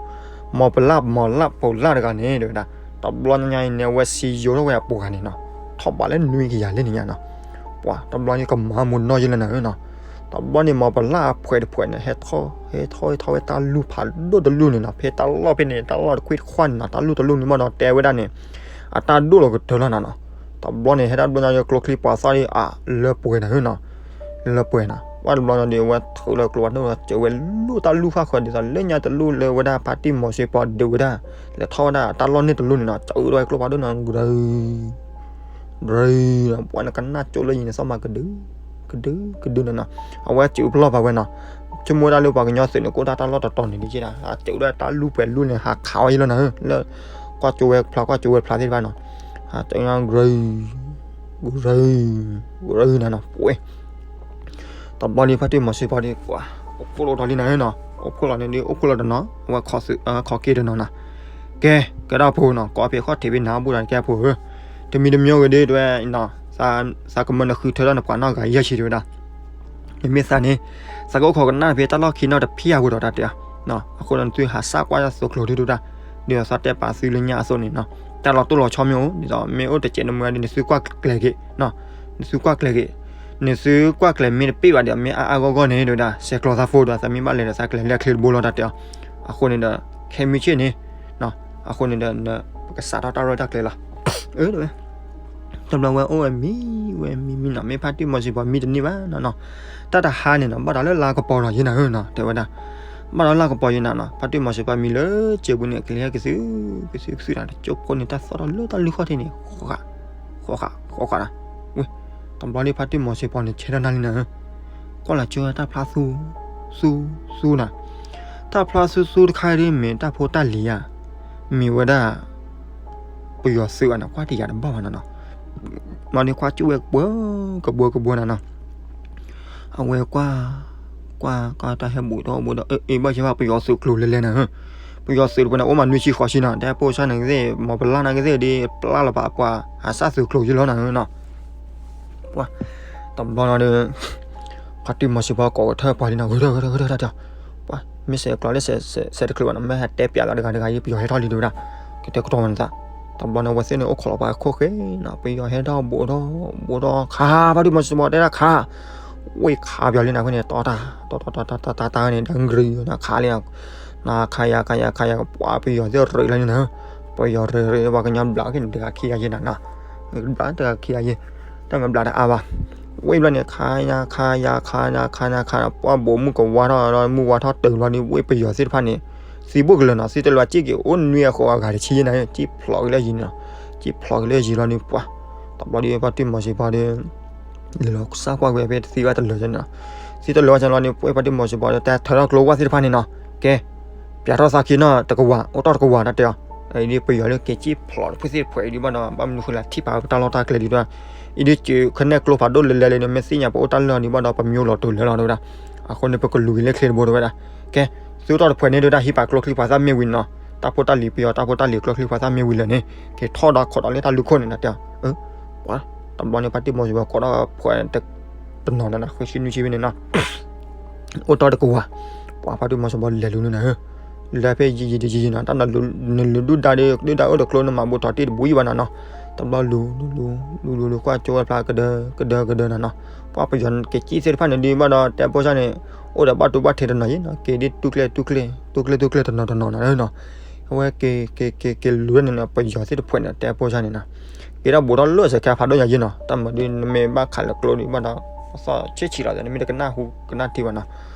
မီၤပလၢ် မီၤလၢ် ဗိုလ်မှူး တဂၤန့ၣ် တဲဝဲဒၣ် တဘျီညါအံၤန့ၣ် အဝဲစံယိၤထီၣ်ဝဲအပှၤဂၤန့ၣ်နီၤ, ထီၣ်ဘးလၢနွံကယၤလၢန့ၣ်ညါနီၤ, ပှၤ တဘျီန့ၣ်ကမၤမူနီၢ်ယံၤလၢနၤဧၢနီၤ, တဘျီန့ၣ် မီၤပလၢ်အဖှဲးတဖှဲးန့ၣ် ဟဲထီၣ် ဟဲထီၣ် ဟဲထီၣ်ဝဲတၢ်လူၢ်ဖးဒိၣ်တလူၢ်န့ၣ်နီၤ, ဖဲတၢ်လီၢ်ဖဲန့ၣ် တၢ်လီၢ်တခွ့တခွါန့ၣ်နီၤ, တၢ်လူၢ်တလူၢ်န့ၣ်မးဒီးတဲဝဲဒၣ်န့ၣ် အတၢ်ဒိၣ်လီၤကတၢၢ်လီၤနၤနီၤ, တဘျီန့ၣ် ဟဲတၢ်တဘျီညါ ကျိချံပှၤသီၣ်ဒီး အလၢပှဲၤနၤဧၢနီၤ, လၢပှဲၤနၤ, ဝဲတဘျီညါဒီး အဝဲထုးလၢကျိဖးဒိၣ်ဒီး စၢၤဝဲလူၢ်တၢ်လူၢ်ဃၣ်ဃၢၤ ဒ်သိးလၢညါတလူၢ်လၢဝဲဒၣ် ဖါတံၢ်မီၤစ့ၢ်ပီၤဒုးဝဲဒၣ် လဲၤထီၣ်ဝဲဒၣ်တၢ်လီၢ်န့ၣ်တလူၢ်န့ၣ်နီၤ, စၢၤဝဲကျိဖးဒိၣ်န့ၣ် ကရၢ ကရၢ, ပှၤနကနၣ်ကၠိလၢယံၤန့ၣ် သီၣ်မးကဒု ကဒု ကဒုန့ၣ်နီၤ, အဝဲစၢၤပလီၢ်ဖးဝဲနီၤ, ဆိကမိၣ်ဝဲဒၣ်လၢပှၤကညီသုးန့ၣ် ကအိၣ်တၢ်တၢ်လီၢ်တတီၤန့ၣ်ဒ်ကဲဒၣ် စၢၤဝဲဒၣ်တၢ်လူၢ်ပှဲၤလူၢ်န့ၣ် ဟးခးဝဲယံၤလီၤနၤဧၢ, လၢ ကွၢ်ကၠိဝဲဖျါ ကွၢ်ကၠိဝဲဖျါသ့ၣ်တဖၣ်နီၤ, ဟးစၢၤကရၢ ရၢ ရၢနၤနီၤ ပှဲၤ တဘျီဒ်ဖါတံၢ်မီၤစ့ၢ်ဖီဒ် ပှၤ အိၣ်ဖှိၣ်လီၤတၢ်လံနၤနီၤ, အိၣ်ဖှိၣ်လီၤန့ၣ်ဒ် အိၣ်ဖှိၣ်လီၤတနီၤ အဝဲ ခီက့တနီၤနီၤ, ကဲ ကဲဒၣ်ဖိနီၤ ကိးဖဲဃီၣ်ထံးဖဲနၤဘူၣ်ဒီးကဲဖိဧၢ, တမံၤတမံၤဂ့ၤဒ်တဲဝဲ သးကမၢနဃုထၢထီၣ်နပှၤနီၢ်ဂၤယဲၢ်ဆံတဲဝဲဒၣ်, နမ့ၢ်သးန့ၣ် သးကအိၣ်ခိးကနၣ်ဖဲတၢ်လီၢ်ခံနီတဖံးအပူၤဒီးတၢ်တဲအီၤ, အဃိဒီးနသုဟးစၢ်ကွၢ်သုးကျိၤဒုဒုဒၣ်, ဒ်သိးသးတဲပာ်သုလၢညါအသိးန့ၣ်နီၤ, တၢ်လီၤတိၢ်လီၤဆီမ့ၢ်အိၣ် ဒ်သိးမ့ၢ်အိၣ်တစဲးတမှဲဒီး နသုကွၢ်ကျဲၤက့ၤ, နသုကွၢ်ကျဲၤက့ၤ, နသုကွၢ်ကျဲၤမ့ၢ်တပ့ၢ်ဘၣ်ဒီး မ့ၢ်အါအါဂီၢ်ဂီၢ်န့ၣ် တဲဝဲဒၣ် ဆဲးကျိးသးဖိဒီး သးမ့ၢ်ဘၣ်လဲၤဒီးသးကျဲၤလၢအချ့တဘိလီၤတၢ်တဲအီၤ, အဃိန့ၣ်ဒီး ခဲမုၢ်ဆ့ၣ်န့ၣ် အဃိန့ၣ်ဒီး ပကစးထီၣ်တၢ်ရဲၣ်တၢ်ကျဲၤလီၤ, အၢ တဲဝဲ တဘျီဝဲအိၣ်ဝဲမံ ဝဲမံမံနီၤ မ့ၢ်ဖါတံၢ်မီၤစ့ၢ်ဖီမံတန့ၢ်ဘၣ်နီၤနီၤ, တၢ်တဟါန့ၣ်နီၤ ဘၣ်ဒီးလၢလါကပီၤလီၤယဲနၤဧၢနီၤ တဲဝဲဒၣ်, ဘၣ်ဒီးလါကပီၤယဲနၤနီၤ ဖါတံၢ်မီၤစ့ၢ်ဖီမံလၢစ့ပူၤန့ၣ် ကလံၤဟဲကသု ကသုကသုနီၤ တကၠိဖိန့ၣ် တၢ်သီၣ်ထီၣ်လၢတၢ်လုၢ်ခီၣ်ထံးန့ၣ် ဃိးဃး ဃိးဃး ဃိးဃးနီၤ, ဝဲ တဘျီဒ်ဖါတံၢ်မီၤစ့ၢ်ဖီန့ၣ် ဆဲးထီၣ်နၢ်လံနၤဧၢ, ကွၢ်လီၤကၠိဝဲတၢ်ဖျါသူ သူ သူနီၤ, တၢ်ဖျါသူသူတခါအံၤဒ်မ့ၢ်တၢ်ဖိတၢ်လံၤဧါ, မ့ၢ်ဝဲဒၣ် ပယီၤသုးဘၣ်နီၤ ကွၢ်တယၤတဘၣ်ဘၣ်နီၤနီၤ, မၤန့ၢ်ကွၢ်ကၠိဝဲကဘှီ ကဘှီကဘှီနၤနီၤ, အဝဲကွၢ် ကွၢ်ကွၢ်တၢ်ဟဲဘူးထီၣ်ဘူးဒီး အ့ ဘၣ်ဆၣ်ဘၣ်ပယီၤသုးကျိၤလဲၤလဲၤနၤဧၢ, ပယီၤသုးတဖၣ်န့ၣ် အိၣ်မၤနွံဆံဃိးဆံနီၤ တဲပိၢ်ဆၣ်န့ၣ်ကသ့ၣ် မၤပလၢ်န့ၣ်ကသ့ၣ်ဒီး ပျၢ်လီၤပာ်ပှၤဟးစၢ်သုးကျိၤယံၤလီၤနၤဧၢနီၤ, ပှၤ တဘျီနီၤဒီး ဖါတံၢ်မီၤစ့ၢ်ဖီကိးကထၢၣ်ပှၤလံနီၤ ဂုၤထၢၣ်ဂုၤထၢၣ်ဂုၤထၢၣ်တၢ်တဲ, ပှၤ မ့ၢ်စဲးကျိးလၢစဲးတချုးဘၣ်နီၤ မ့ၢ်ဟဲတဲပျးလီၤတဂၤတဂၤအံၤ ပယီၤဟဲထီၣ်လံတဲဝဲဒၣ်, ကတဲာ်ကတီၤမၤနသး, တဘျီန့ၣ် အဝဲသ့ၣ်န့ၣ် အိၣ်ခိးလီၤပှၤခိၣ်ဃဲနီၤ ပယီၤဟဲထီၣ်ဘူးထီၣ် ဘူးထီၣ်ခး ဖါတံၢ်မီၤစ့ၢ်ဖီတဲဒၣ်ခး, ဝ့ၢ်ခးပယီၤလံနၤဖဲန့ၣ် တီတၢ် တီတီတီတီတီတီန့ၣ် တၢ်ဂရံၤနၤခးလံ, နခးယၤခးယၤခးယၤ ပှၤပယီၤသ့ၣ်ရ့လီၤန့ၣ်နၤ, ပယီၤရ့ရ့ ပှၤကညီဘျးက့ၤန့ၣ် တဂၤခံဂၤယဲနၤနီၤ, ဘျးတဂၤခံဂၤယဲ, တၢ်မၤဘျးတအါဘၣ်, ဝ့ၢ်ဘျီန့ၣ် ခးယၤခးယၤခးယၤခးယၤခး ပှၤဘိးမုၢ်ကဝါထီၣ်ဒီး မုၢ်ဝါထီၣ်တုၤဘျီဒီး ဝ့ၢ်ပယီၤသ့ၣ်တဖၣ်န့ၣ် သံဘိၣ်ကလၢၤနီၤ သံတလၢာ်စ့ၢ်ကီးအိၣ်နွံအဃိ အဂၤတဆံယဲနၤ စံၣ်ဖျိးက့ၤလၢယံၤန့ၣ်နီၤ, စံၣ်ဖျိးက့ၤလၢယံၤလီၤန့ၣ် ပှၤ တဘျီဒီး ဖါတံၢ်မီၤစ့ၢ်ဖီဒီး လဲၤလီၤစၢ်ကွၢ်ဝဲဖဲတသံဘၣ်တလၢာ်န့ၣ်နီၤ, သံတလၢာ်ဝဲန့ၣ်လီၤန့ၣ် ပှၤဖါတံၢ်မီၤစ့ၢ်ဖီဒီး တဲထၢထီၣ်ကျိဝဲသ့ၣ်တဖၣ်န့ၣ်နီၤ, ကဲ ပျးထီၣ်သးခံနီၤ တကဝၤ အိၣ်တ့ၢ်တကဝၤတၢ်တဲအီၤ, အံၤဒ်ပယီၤလၢက့ၤစံၣ်ဖျိးတဖုသ့ၣ်တဖှဲးအံၤဒ်ဘၣ်ဒီး ဘၣ်မနုၤဃိလဲၣ် ထံၣ်ပာ်ဝဲပတၢ်လီၢ်တၢ်ကျဲဒ်ဒီး အံၤဒ်စူၤခနဲၣ်ကျိဖးဒိၣ်လဲၤလဲၤလံန့ၣ် မ့ၢ်သ့ၣ်ညါပအိၣ်တၢ်လီၢ်ဒ်ဘၣ်ဒီး ပမံၤလီၤတိၤလဲၤလီၤတဲဝဲဒၣ်, အဃိန့ၣ် ပကလူၤက့ၤလၢချ့တဘိတဲဝဲဒၣ်, ကဲ သုတ့ၢ်တဖှဲးန့ၣ်ဒုးတၢ်ဟံးပာ်ကျိချံပှၤသၣ်မ့ၢ်ဝံၤနီၤ, တၢ်ဖိတၢ်လံၤပယီၤ တၢ်ဖိတၢ်လံၤကျိချံပှၤသၣ်မ့ၢ်ဝံၤလၢာ်န့ၣ် က့ၤထီၣ်ဒီးခိးဒီးလၢတၢ်လူၤခိၣ်န့ၣ်နတဲအီၤ, ပှၤ တဘျီန့ၣ် ဖါတံၢ်မီၤစ့ၢ်ဖီကိးထီၣ်ဖှဲး တနီၤနီၤ ဃုဆံနွံဆံဖဲန့ၣ်နီၤ အိၣ်တ့ၢ်တကဝၤ, ပှၤဖါတံၢ်မီၤစ့ၢ်ဖီလဲၤလူၤန့ၣ်နၤဧၢ, လဲၤဖဲယံာ်ယံာ်တယံာ်ယံာ်နီၤ တၢ်နလူၤဒုၣ်ဒါဒီး ဒုၣ်ဒါအိၣ်တကျိန့ၣ် မၤဘူးထီၣ်တ့ၢ်တဘူးယံာ်ဘၣ်နၤနီၤ, တဘျီလူၤ လူၤ လူၤ လူၤ လူၤ ကွၢ်ကၠိဝဲဖျါကဒၢ ကဒၢ ကဒၢနၤနီၤ, ပှၤပယီၤက့ၤစံၣ်သ့ၣ်တဖၣ်န့ၣ်ဒ်ဘၣ်ဒီး တဲပိၢ်ဆၣ်န့ၣ် အိၣ်ဒီးဘၣ်တူဘၣ်ထံးတနီၤယံၤနီၤ က့ၤဒ်တူၢ်ကျဲ တူၢ်ကျဲ တူၢ်ကျဲ တူၢ်ကျဲတနီၤတနီၤနၤနီၤ, အဝဲက့ၤ က့ၤ က့ၤ က့ၤလူၤန့ၣ်နီၤ ပယီၤသ့ၣ်တဖှဲးန့ၣ် တဲပိၢ်ဆၣ်န့ၣ်နီၤ က့ၤထီၣ်ဘူးထီၣ်လၢစဲးခဲဖးဒိၣ်ညါယံၤနီၤ တၢ်မၤဒ်နမ့ၢ်ဘၣ်ခးလၢကျိဒ်ဘၣ်ဒီး ပသီၣ်ဆံးဆံးလီၤ နမ့ၢ်တကနၣ်ဟူကနၣ်ထံဘၣ်နီၤ,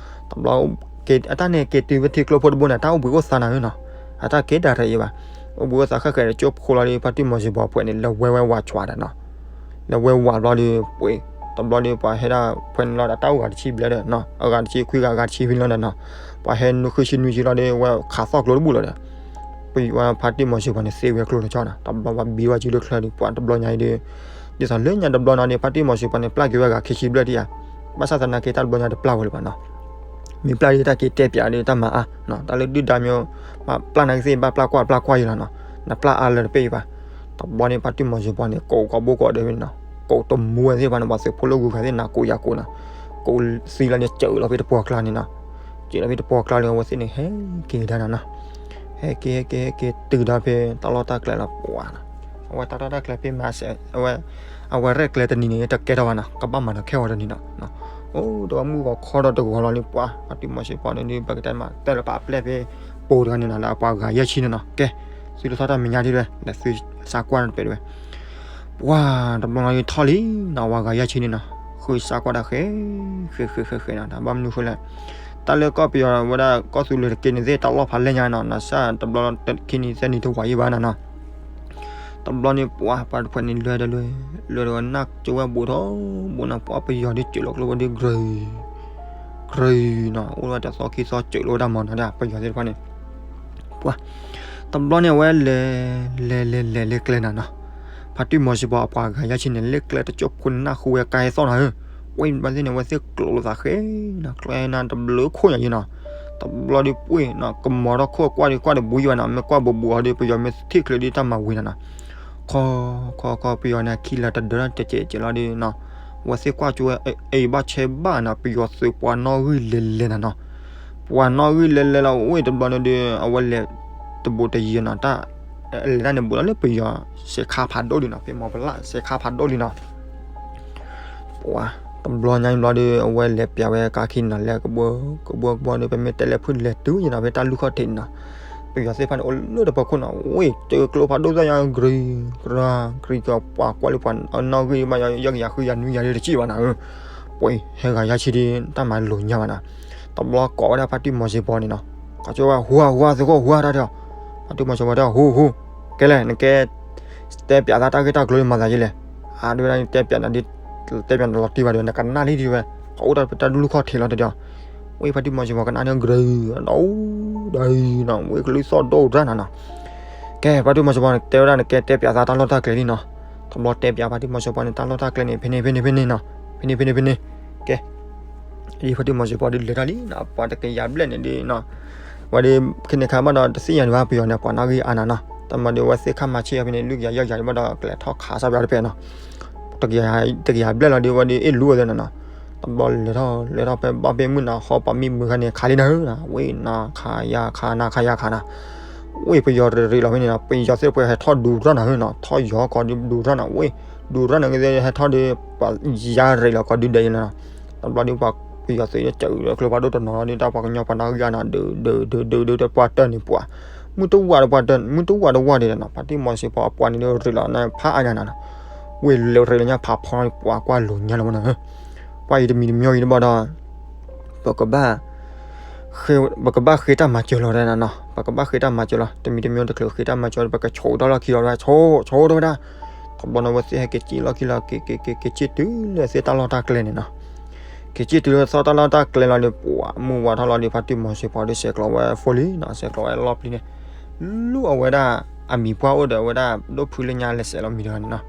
တဘျီ အတၢ်န့ၣ်က့ၤတုၤဝဲထံကျိဖိတဘိန့ၣ် တၢ်အိၣ်ဘှံးအိၣ်သါနၤနီၤ, အတၢ်က့ၤဒၣ်ထဲအံၤဘၣ်, အိၣ်ဘှံးအိၣ်သါဃၣ်ဃၣ်ဒီး ကၠိဖိလီၤဒီး ဖါတံၢ်မီၤစ့ၢ်ဖီဖှဲးန့ၣ် လၢဝဲဝဲဝးဆွးဒီးနီၤ လၢဝဲဝးဘျီဒီး ပှ့ၤ တဘျီဒီး ပှၤဟဲဒၣ်ဖှဲးန့ၣ်လီၤဒီး တၢ်အိၣ်ဂၤတဆံဘျဲၣ်ဒီးနီၤ အဂၤတဆံခွံဂၤ အဂၤတဆံဖံလီၤဒီးနီၤ, ပှၤဟဲနုာ်ဃုဆံနွံဆံလီၤဒီး ဝဲခးသီၣ်ကျိတဘူၣ်လီၤဒီး ပှၤဖါတံၢ်မီၤစ့ၢ်ဖီန့ၣ် သ့ဝဲကျိတဆီနီၤ တဘျီပှၤဘံဝဲစုလၢချၢဒီး ပှၤတဘျီညါအံၤဒီး ဒ်သိးလၢညါတဘျီနီၤဒီး ဖါတံၢ်မီၤစ့ၢ်ဖီန့ၣ် ပျၢ်က့ၤဝဲဂၤခံဆံဘျဲၣ်ဒံးဧါ, ဘၣ်ဆၣ်သနာ်က့ တၢ်တဘျီညါတပျၢ်ဝဲလၢၤဘၣ်နီၤ မ့ၢ်ပျၢ်ဒ်တၢ်က့ၤတဲပျးဒီးတၢ်မၤအါ, တၢ်လၢဒုၣ်ဒါမ့ၢ် ဘၣ်ပျၢ်နာ်ကသ့ၣ် ဘၣ်ပျၢ်ကွၢ်ပျၢ်ကွၢ်ယံၤလီၤနီၤ, နပျၢ်အါလၢတပ့ၢ်ယံၤဘၣ်. တဘျီန့ၣ် ဖါတံၢ်မီၤစ့ၢ်ဖီန့ၣ် ကိးကီးဘိကိးဒီးဝဲနီၤ, ကိးတမူဝဲသ့ၣ်တဖၣ်န့ၣ် ပှၤသုးဖိလၢဂုၤဂၤသ့ၣ်နၤကိးယၤကိးနီၤ, ကိးသံလီၤန့ၣ် စၢၤလီၤဖဲတပှီၢ်ကျါန့ၣ်နီၤ, စၢၤလီၤဖဲတပှီၢ်ကျါလၢအဝဲသ့ၣ်န့ၣ် ဟဲက့ၤကဒါနၤနီၤ, ဟဲက့ၤ ဟဲက့ၤ ဟဲက့ၤ တုၤဒီးဖဲတၢ်လီၢ်တၢ်ကျဲလီၤပှၤနီၤ, အဝဲတၢ်လီၢ်တၢ်ကျဲဖဲမၤစဲး အဝဲ အဝဲရဲၣ်ကျဲတနံၤန့ၣ် တကဲထီၣ်ဘၣ်နီၤ, ကဘၣ်မၤဒီးခဲဂီၤတနံၤနီၤ, အိၣ်ဒီးမုၢ်ဂီၤခီဒီးတဂီၤလီၤန့ၣ် ပှၤ ဖါတံၢ်မီၤစ့ၢ်ဖီန့ၣ်ဒုး ပကတဲမး တဲလၢပာ်ပျဲၢ်ဖဲ ပိၤတဂၤန့ၣ်နီၤ လၢအပှၤဂၤယဲၢ်ဆံန့ၣ်နီၤ, ကဲ သုတထီၣ်တၢ်မဲာ်ညါဒ်လဲၣ် ဒီးသုစးကွၢ်တပဲာ်တဝဲ ပှၤတဘျီလီၤထီၣ်လံနီၤ ပှၤဂၤယဲၢ်ဆံန့ၣ်နီၤ, ဃုစးကွၢ်တၢ်ဃဲ ဃဲ ဃဲ ဃဲ ဃဲနီၤ, တၢ်ဘၣ်မနုၤဃိလဲၣ်, တၢ်လၢကီၢ်ပယီၤဝဲဒၣ်ကီၢ်သူလ့ၤတက့န့ၣ်သ့ၣ် တၢ်လီၢ်ဖးလဲၢ်ညါနီၤ, နစၢ်တဘျီခံနံၤသၢနံၤတဝာ်ယံၤဘၣ်နၤနီၤ, တဘျီန့ၣ် ပှၤပှၤတဖှဲးန့ၣ် လဲၤဒီးလဲၤ လဲၤဒီးနၢ်ကၠိဝဲဘူးထီၣ်ဘူးနီၤ, ပှၤပယီၤဒုးစၢၤလီၤကျိဝဲဒုး ကြၢး ကြၢးနီၤ, အိၣ်ဝဲတသီခံသီစၢၤလီၤဝဲဒၣ်မၤနီၤဒၣ် ပယီၤသ့ၣ်တဖၣ်န့ၣ် ပှၤ တဘျီန့ၣ် အဝဲလဲၤ လဲၤ လဲၤ လဲၤလၢကျဲနၤနီၤ, ဖ ဖါတံၢ်မီၤစ့ၢ်ပီအပှၤဂၤယါဆံန့ၣ် လၢကျဲတကၠိၣ်ဖိန့ၣ် နၢ်ဟူဝဲကါဟဲသီၣ်နၤဧၢ, ဝဲဘျီသ့ၣ်န့ၣ် အဝဲသ့ၣ်ကျိးလိာ်သးဃဲနီၤ, ကျဲနၤတဘျုးခိၣ်ညါယံၤနီၤ, တဘျီဒီးပှ့ၢ်နီၤ ကမီၤထီၣ်ခိၣ်ကွၢ်ဒီးကွၢ်တဘူးယံၤဘၣ်နီၤ, မ့ၢ်ကွၢ်ဘူးဘူးအီၤဒီး ပယီၤမ့ၢ်ထံၣ်ချုးဒီးတၢ်မၤဝံၤနၤနီၤ, ခီ ခီ ခီ ပယီၤန့ၣ် ခံလၢတဒၢတကဲးကဲးလီၤဒီးနီၤ, အဝဲသ့ၣ်ကွၢ်ကၠိဝဲ အံၤဘၣ်ဆဲဘၣ်နီၤ, ပယီၤသုးပှၤနီၣ်ဂံၢ်လဲၤလဲၤနၤနီၤ, ပှၤနီၣ်ဂံၢ်လဲၤလဲၤလီၤ ဝဲတဘျီန့ၣ်ဒီး အဝဲလဲၤတဘူးတယံၤနီၤ, တၢ် လဲၤတၢ်န့ၣ်ဘူးလီၤလၢပယီၤ စဲးခါဖးဒိၣ်လံနီၤ, ဖဲမီၤပလၣ်စဲးခါဖးဒိၣ်လံနီၤ, ပှၤ တဘျီညါဘျီဒီး အဝဲလဲၤပျးဝဲကါခံနီၤ, လဲၤကဘှီကဘှီကဘှီဒီး ပမ့ၢ်တဲလဲၤဖုၣ်လဲၤတုၤယံၤနီၤ, ဖဲတၢ်လူၢ်ခီၣ်ထံးန့ၣ်နီၤ, ပယီၤသ့ၣ်တဖၣ်န့ၣ် အိၣ်လၢတပၢၤခိၣ်နီၤ, ဝဲကၢကျိဖးဒိၣ်သၣ်ညါ ကြံၤကြၤ ကြံၤကီး ပှၤကွၢ်လၢပှၤနီၣ်ဂံၢ်ဘၣ် ယဲၢ်ကယၤဃုကယၤနွံကယၤဒီးတစံၣ်ဘၣ်နၤဧၢ, ပှၤဟဲဂၤယါဆံဒီး တၢ်မၤလိာ်ညါဘၣ်နၤ, တဘျီကိးဝဲဒၣ်ဖါတံၢ်မီၤစ့ၢ်ပီန့ၣ်နီၤ, ကိးကၠိဝဲ ဟူဧါ ဟူဧါ သုးခိၣ် ဟူဧါ တၢ်တဲအီၤ, ဖါတံၢ်မီၤစ့ၢ်ပီတဲ ဟူ ဟူ ကဲလဲၣ် နကဲ တဲပျးသးတၢ်ဂ့ၢ်တၢ်ကျိၤလၢမၤသးယဲလဲၣ်, အါဒ်ဝဲဒၣ် တဲပျးနၤဒ် တဲပျးနၤလီၤတံၢ်ဘၣ်ဒီး နကနၣ်လံဒ်ဝဲ, အအိၣ်တၢ်ပတၢ်လူၢ်ခီၣ်ထံးလီၤတဒီး, ဝဲဖါတံၢ်မီၤစ့ၢ်ပီကနၣ်န့ၣ် ကြံၤ ဒီးဒ်နီၤ, ဝဲကလုၢ်သီၣ်ဒိၣ်ရၣ်နၤနီၤ, ကဲ ဖါတံၢ်မီၤစ့ၢ်ပီန့ၣ် တဲဝဲဒၣ်နကဲတဲပျးသးတၢ်လီၢ်တၢ်ကျဲလံနီၤ, တဘျီတဲပျးဖါတံၢ်မီၤစ့ၢ်ပီန့ၣ် တၢ်လီၢ်တၢ်ကျဲန့ၣ် ဖဲန့ၣ် ဖဲန့ၣ် ဖဲန့ၣ်နီၤ, ဖဲန့ၣ် ဖဲန့ၣ် ဖဲန့ၣ်, ကဲ ဒ်ဖါတံၢ်မီၤစ့ၢ်ပီဒ်လဲၤတၢ်လံနီၤ, ပှၤတကယၤဘျဲၣ်န့ၣ်ဒ်နီၤ, ဝဲဒ် ခဲန့ၣ်ခါဘၣ်ဒီး တသ့ၣ်ညါဒံးဘၣ် ပယီၤန့ၣ် ပှၤနီၣ်ဂံၢ်အါနၤနီၤ, တမ့ၢ်ဒီး ဝဲသ့ၣ်ခါမၤဆ့ၣ်အီၤဖဲန့ၣ် လွံၢ်ကယၤယဲၢ်ကယၤဒံးဘၣ်ဒီး ကလဲၤထီၣ်ခးစၢ်ပျီတဖဲနီၤ, တကယၤဘျဲၣ်လီၤဒ်ဝဲဒ်အ့ၣ်လူအီၤသ့နီၤနီၤ, တဘျီလဲၤထီၣ် လဲၤထီၣ်ဖဲဘၣ်ဘ့ၣ်မုၢ်နီၤ ဟီၣ်ပှၤမံမုာ်ခါန့ၣ် ခးလံနၤဧၢနီၤ, ဝဲနၤခးယၤခးနၤခးယၤခးနၤ ဝဲပယီၤရ့းရ့းလီၤဖဲန့ၣ်နီၤ, ပယီၤသ့ၣ်တဖၣ်ဟဲထီၣ်ဒူရၣ်နၤဧၢနီၤ, ထီၣ်ယီၤကီးဒူရၣ်နၤ, ဝဲ ဒူရၣ်နၤကသ့ၣ်ဟဲထီၣ်ဒီး ပှၤယါရ့းလီၤကီးဒုဒဲးယဲနီၤ, တဘျီဒီးပှၤပယီၤသုးန့ၣ် စၢၤဒီးကျိဖးဒိၣ်တနီၤလီၤဒီး တၢ်ပှၤကညီပှၤနီၣ်ဂံၢ်အါနၤ ဒုး ဒုး ဒုး ဒုး ဒုး ဒီးပှၤတၢၢ်န့ၣ်ပှၤ မုၢ်တဝၢ်ဒီးပှၤတၢၢ် မုၢ်တဝၢ်တဝၢ်ဒံးနီၤ, ဖါတံၢ်မီၤစ့ၢ်ပီအပှၤန့ၣ်ဒီးရ့းလီၤန့ၣ် ဖးအါညါနၤနီၤ, ဝဲလဲၤရ့းလီၤညါဖးဖီန့ၣ် ပှၤကွၢ်လိာ်ညါလီၤမနီၤ, ပှၤအံၤတမံၤတမံၤအံၤတဘၣ်ဒီး ပကဘၣ် ပကဘၣ်ဃ့တၢ်မၤစၢၤလီၤတနီၤနီၤ, ပကဘၣ်ဃ့တၢ်မၤစၢၤလီၤ, တမံၤတမံၤတချုးဃ့တၢ်မၤစၢၤ ပကဆိးတၢ်လီၢ်ခံလီၤ ဆိးဆိးတဝဲဒၣ်, တဘျီန့ၣ် အဝဲသ့ၣ်ဟဲက့ၤစံၣ်လီၢ်ခံလီၤ က့ၤက့ၤက့ၤက့ၤက့ၤစံၣ်တုၤလၢသ့ၣ်တၢ်လီၢ်တၢ်ကျဲန့ၣ်နီၤ, က့ၤစံၣ်တုၤလၢသ့ၣ်တၢ်လီၢ်တၢ်ကျဲလီၤဒီး ပှၤမုၢ်ဝါထီၣ်လီၤဒီး ဖါတံၢ်မီၤစ့ၢ်ပီဒီး ဆဲးကျိးဝဲ phone လံနီၤ, ဆဲးကျိးဝဲလီၢ်ပျံၤန့ၣ် လူအဝဲဒၣ် အမံၤပှၢ်အိၣ်ဒီးအဝဲဒၣ်ဒိၣ်ဖုလၢညါလဲၤစဲးလီၤမံၤတဂၤန့ၣ်နီၤ,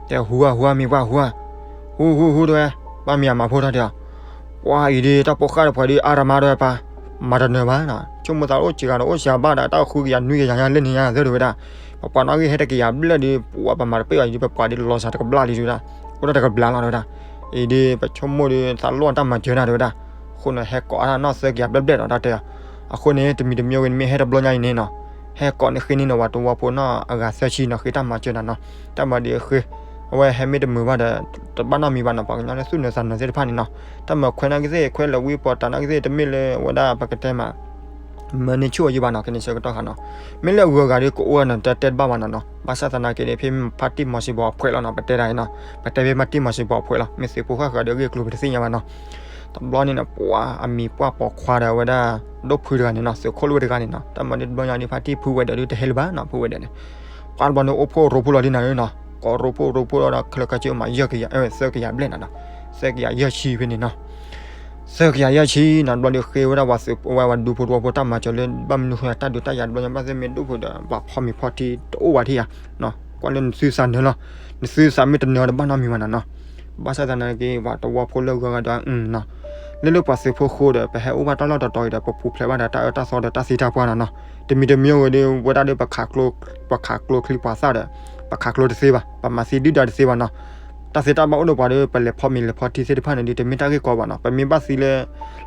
တဲဟူဧါ ဟူဧါ မံၤပှၢ်ဟူဧါ, ဟူဟူဟူတဝဲ, ပှၤအံၤဒ်တၢ်ပိာ်ဃၢ်တပှၤဒ်အါတမါတဝဲပၢ်, မၤတနၢၤဘၣ်နီၤ, ဆိကမိၣ်သးအိၣ်စှၤဒီးအိၣ်စှၤဘၣ်ဒီး တၢ်ဃုကယၤနွံကယၤညါလၢန့ၣ်ညါသၢတဝဲဒၣ်, ပပှၤနီၣ်ဂံၢ်ဟဲတကယၤဘျဲၣ်ဒီး ပှၤပမၤတပ့ၢ်အီၤဒ် ပပှၤဒ်လီၤစှၤတကဘျၣ်လံတဝဲဒၣ်, အိၣ်ဒၣ်တကဘျၣ်လီၤတဝဲဒၣ်, အံၤဒ်ပဆိကမိၣ်ဒီး သးလိၣ်တၢ်မၤစၢၤနၤတဝဲဒၣ်, အဃိန့ၣ် ဟဲကိးအါထီၣ်နီၢ်သၢကယၤဘျဲၣ်ဘျဲၣ်ဒီးတၢ်တဲအီၤ, အဃိန့ၣ် တမံၤတမံၤဝဲန့ၣ်မ့ၢ်ဟဲတဘျီညါအံၤန့ၣ်နီၤ, ဟဲကိးန့ၣ်ဃ့န့ၢ်န့ၣ် ပှၤတဝီဖိနီၢ်အဂၤသၢဆံနီၤ ဃ့တၢ်မၤစၢၤနၤနီၤ, တၢ်မၤဒီးဃ့, အဝဲဟဲမ့ၢ်တမုာ်ဘၣ်ဒီး တဘၣ်နီတမံၤဘၣ်နီၤ, ပှၤကညီန့ၣ်သူၣ်နၢၤသးနၢၤသ့ၣ်တဖၣ်န့ၣ်နီၤ, တၢ်မၤခွဲးနာ်က့သ့ၣ် ခွဲးလၢဝံပှၤတၢ်နာ်က့သ့ၣ် တမ့ၢ်လၢဝဲဒၣ်ပကတဲမး မၢန့ၢ်ဆူၣ်အီၤယံၤဘၣ်နီၤ, ခဲန့ၣ်ဆၢကတီၢ်ခါနီၤ, မ့ၢ်လၢအဂုၤအဂၤဒီးကအိၣ်နီၤ တၢ်တဲတဘၣ်ဘၣ်နီၤနီၤ, ဘၣ်ဆၣ်သနာ်က့ဒီး ဖဲဖါတံၢ်မီၤစ့ၢ်ပီအဖှဲးလီၤနီၤ, ပတဲဒၣ်အံၤနီၤ, ပတဲဖဲဖါတံၢ်မီၤစ့ၢ်ပီအဖှဲးလီၤ, မ့ၢ်သုးဖိဃၣ်ဃၢၤဒီးအဂ့ၢ်အကျိၤပတသ့ၣ်ညါဘၣ်နီၤ, တဘျီန့ၣ်နီၤ ပှၤအမံၤပှၢ်ပိာ်ခွါဒီးအဝဲဒၣ် ဒိၣ်ဖုတဂၤန့ၣ်နီၤ, သုးခိၣ်လိၣ်ဝဲတဂၤန့ၣ်နီၤ, တၢ်မၤဒ်တဘျီညါဒီး ဖါတံၢ်ဖုဝဲဒီးဒုးတဟဲလၢၤဘၣ်နီၤ, ဖုဝဲဒီးန့ၣ် ပှၤတဘျီန့ၣ်အိၣ်ဖှိၣ်ရိဖှိၣ်လီၤဒ်နၤနီၤ, ကိးရိဖှိၣ်ရိဖှိၣ်လီၤဒီး ခဲလၢာ်ခဲဆ့မး ယဲၢ်ကယၤ သၢကယၤဘျဲၣ်နၤနီၤ, သၢကယၤယဲၢ်ဆံဖဲန့ၣ်နီၤ သၢကယၤယဲၢ်ဆံနီၤ, တဘျီဒီးဃ့ဝဲဒၣ်ပှၤသုးဝဲပှၤဒူဖိတဝီဖိတၢ်မၤစၢၤလၢ ဘၣ်မနုၤဃိတၢ်ဒုးတၢ်ယၤတဘျီညါ ဘၣ်သ့ၣ်မ့ၢ်ဒိၣ်ဖုဒီး ပှၤဖီမ့ၤဖီထံတအိၣ်ဘၣ်ထံၣ်ဧါ, ကွၢ်လၢနသုသးနၢၤလီၤ, နသုသးမ့ၢ်တနၢၤတဘၣ်နီတမံၤဘၣ်နၤနီၤ, ဘၣ်ဆၣ်သနာ်က့ ပှၤတဝီဖိလၢအဂၤဒီး လၢလၢပှၤသုးဖိဃိဒီး ပဟဲအိၣ်ဘၣ်တၢ်လီၢ်တတီၤအံၤဒီး ပပူၤဖျဲးဘၣ်ဒီးတၢ်အၢတၢ်သီဒီးတၢ်သံတၢ်ပှၢ်နၤနီၤ, တမံၤတမံၤဝဲဒီး ဝဲဒၣ်ဒီး ပခးကျိချံပှၤသၣ်ဒီး ပခးကျိတသ့ဘၣ်, ပမၤသံဒုၣ်ဒါတသ့ဘၣ်နီၤ, တၢ်သ့တၢ်ဘၣ်အိၣ်ဒီးပှၤဒီး ပလဲၤဖီမ့ၤလဲၤဖီထံသ့ၣ်တဖၣ်န့ၣ်ဒီး တမ့ၢ်တၢ်ဂ့ၢ်ကီဘၣ်နီၤ, ပမ့ၢ်ဘၣ်သံလၢ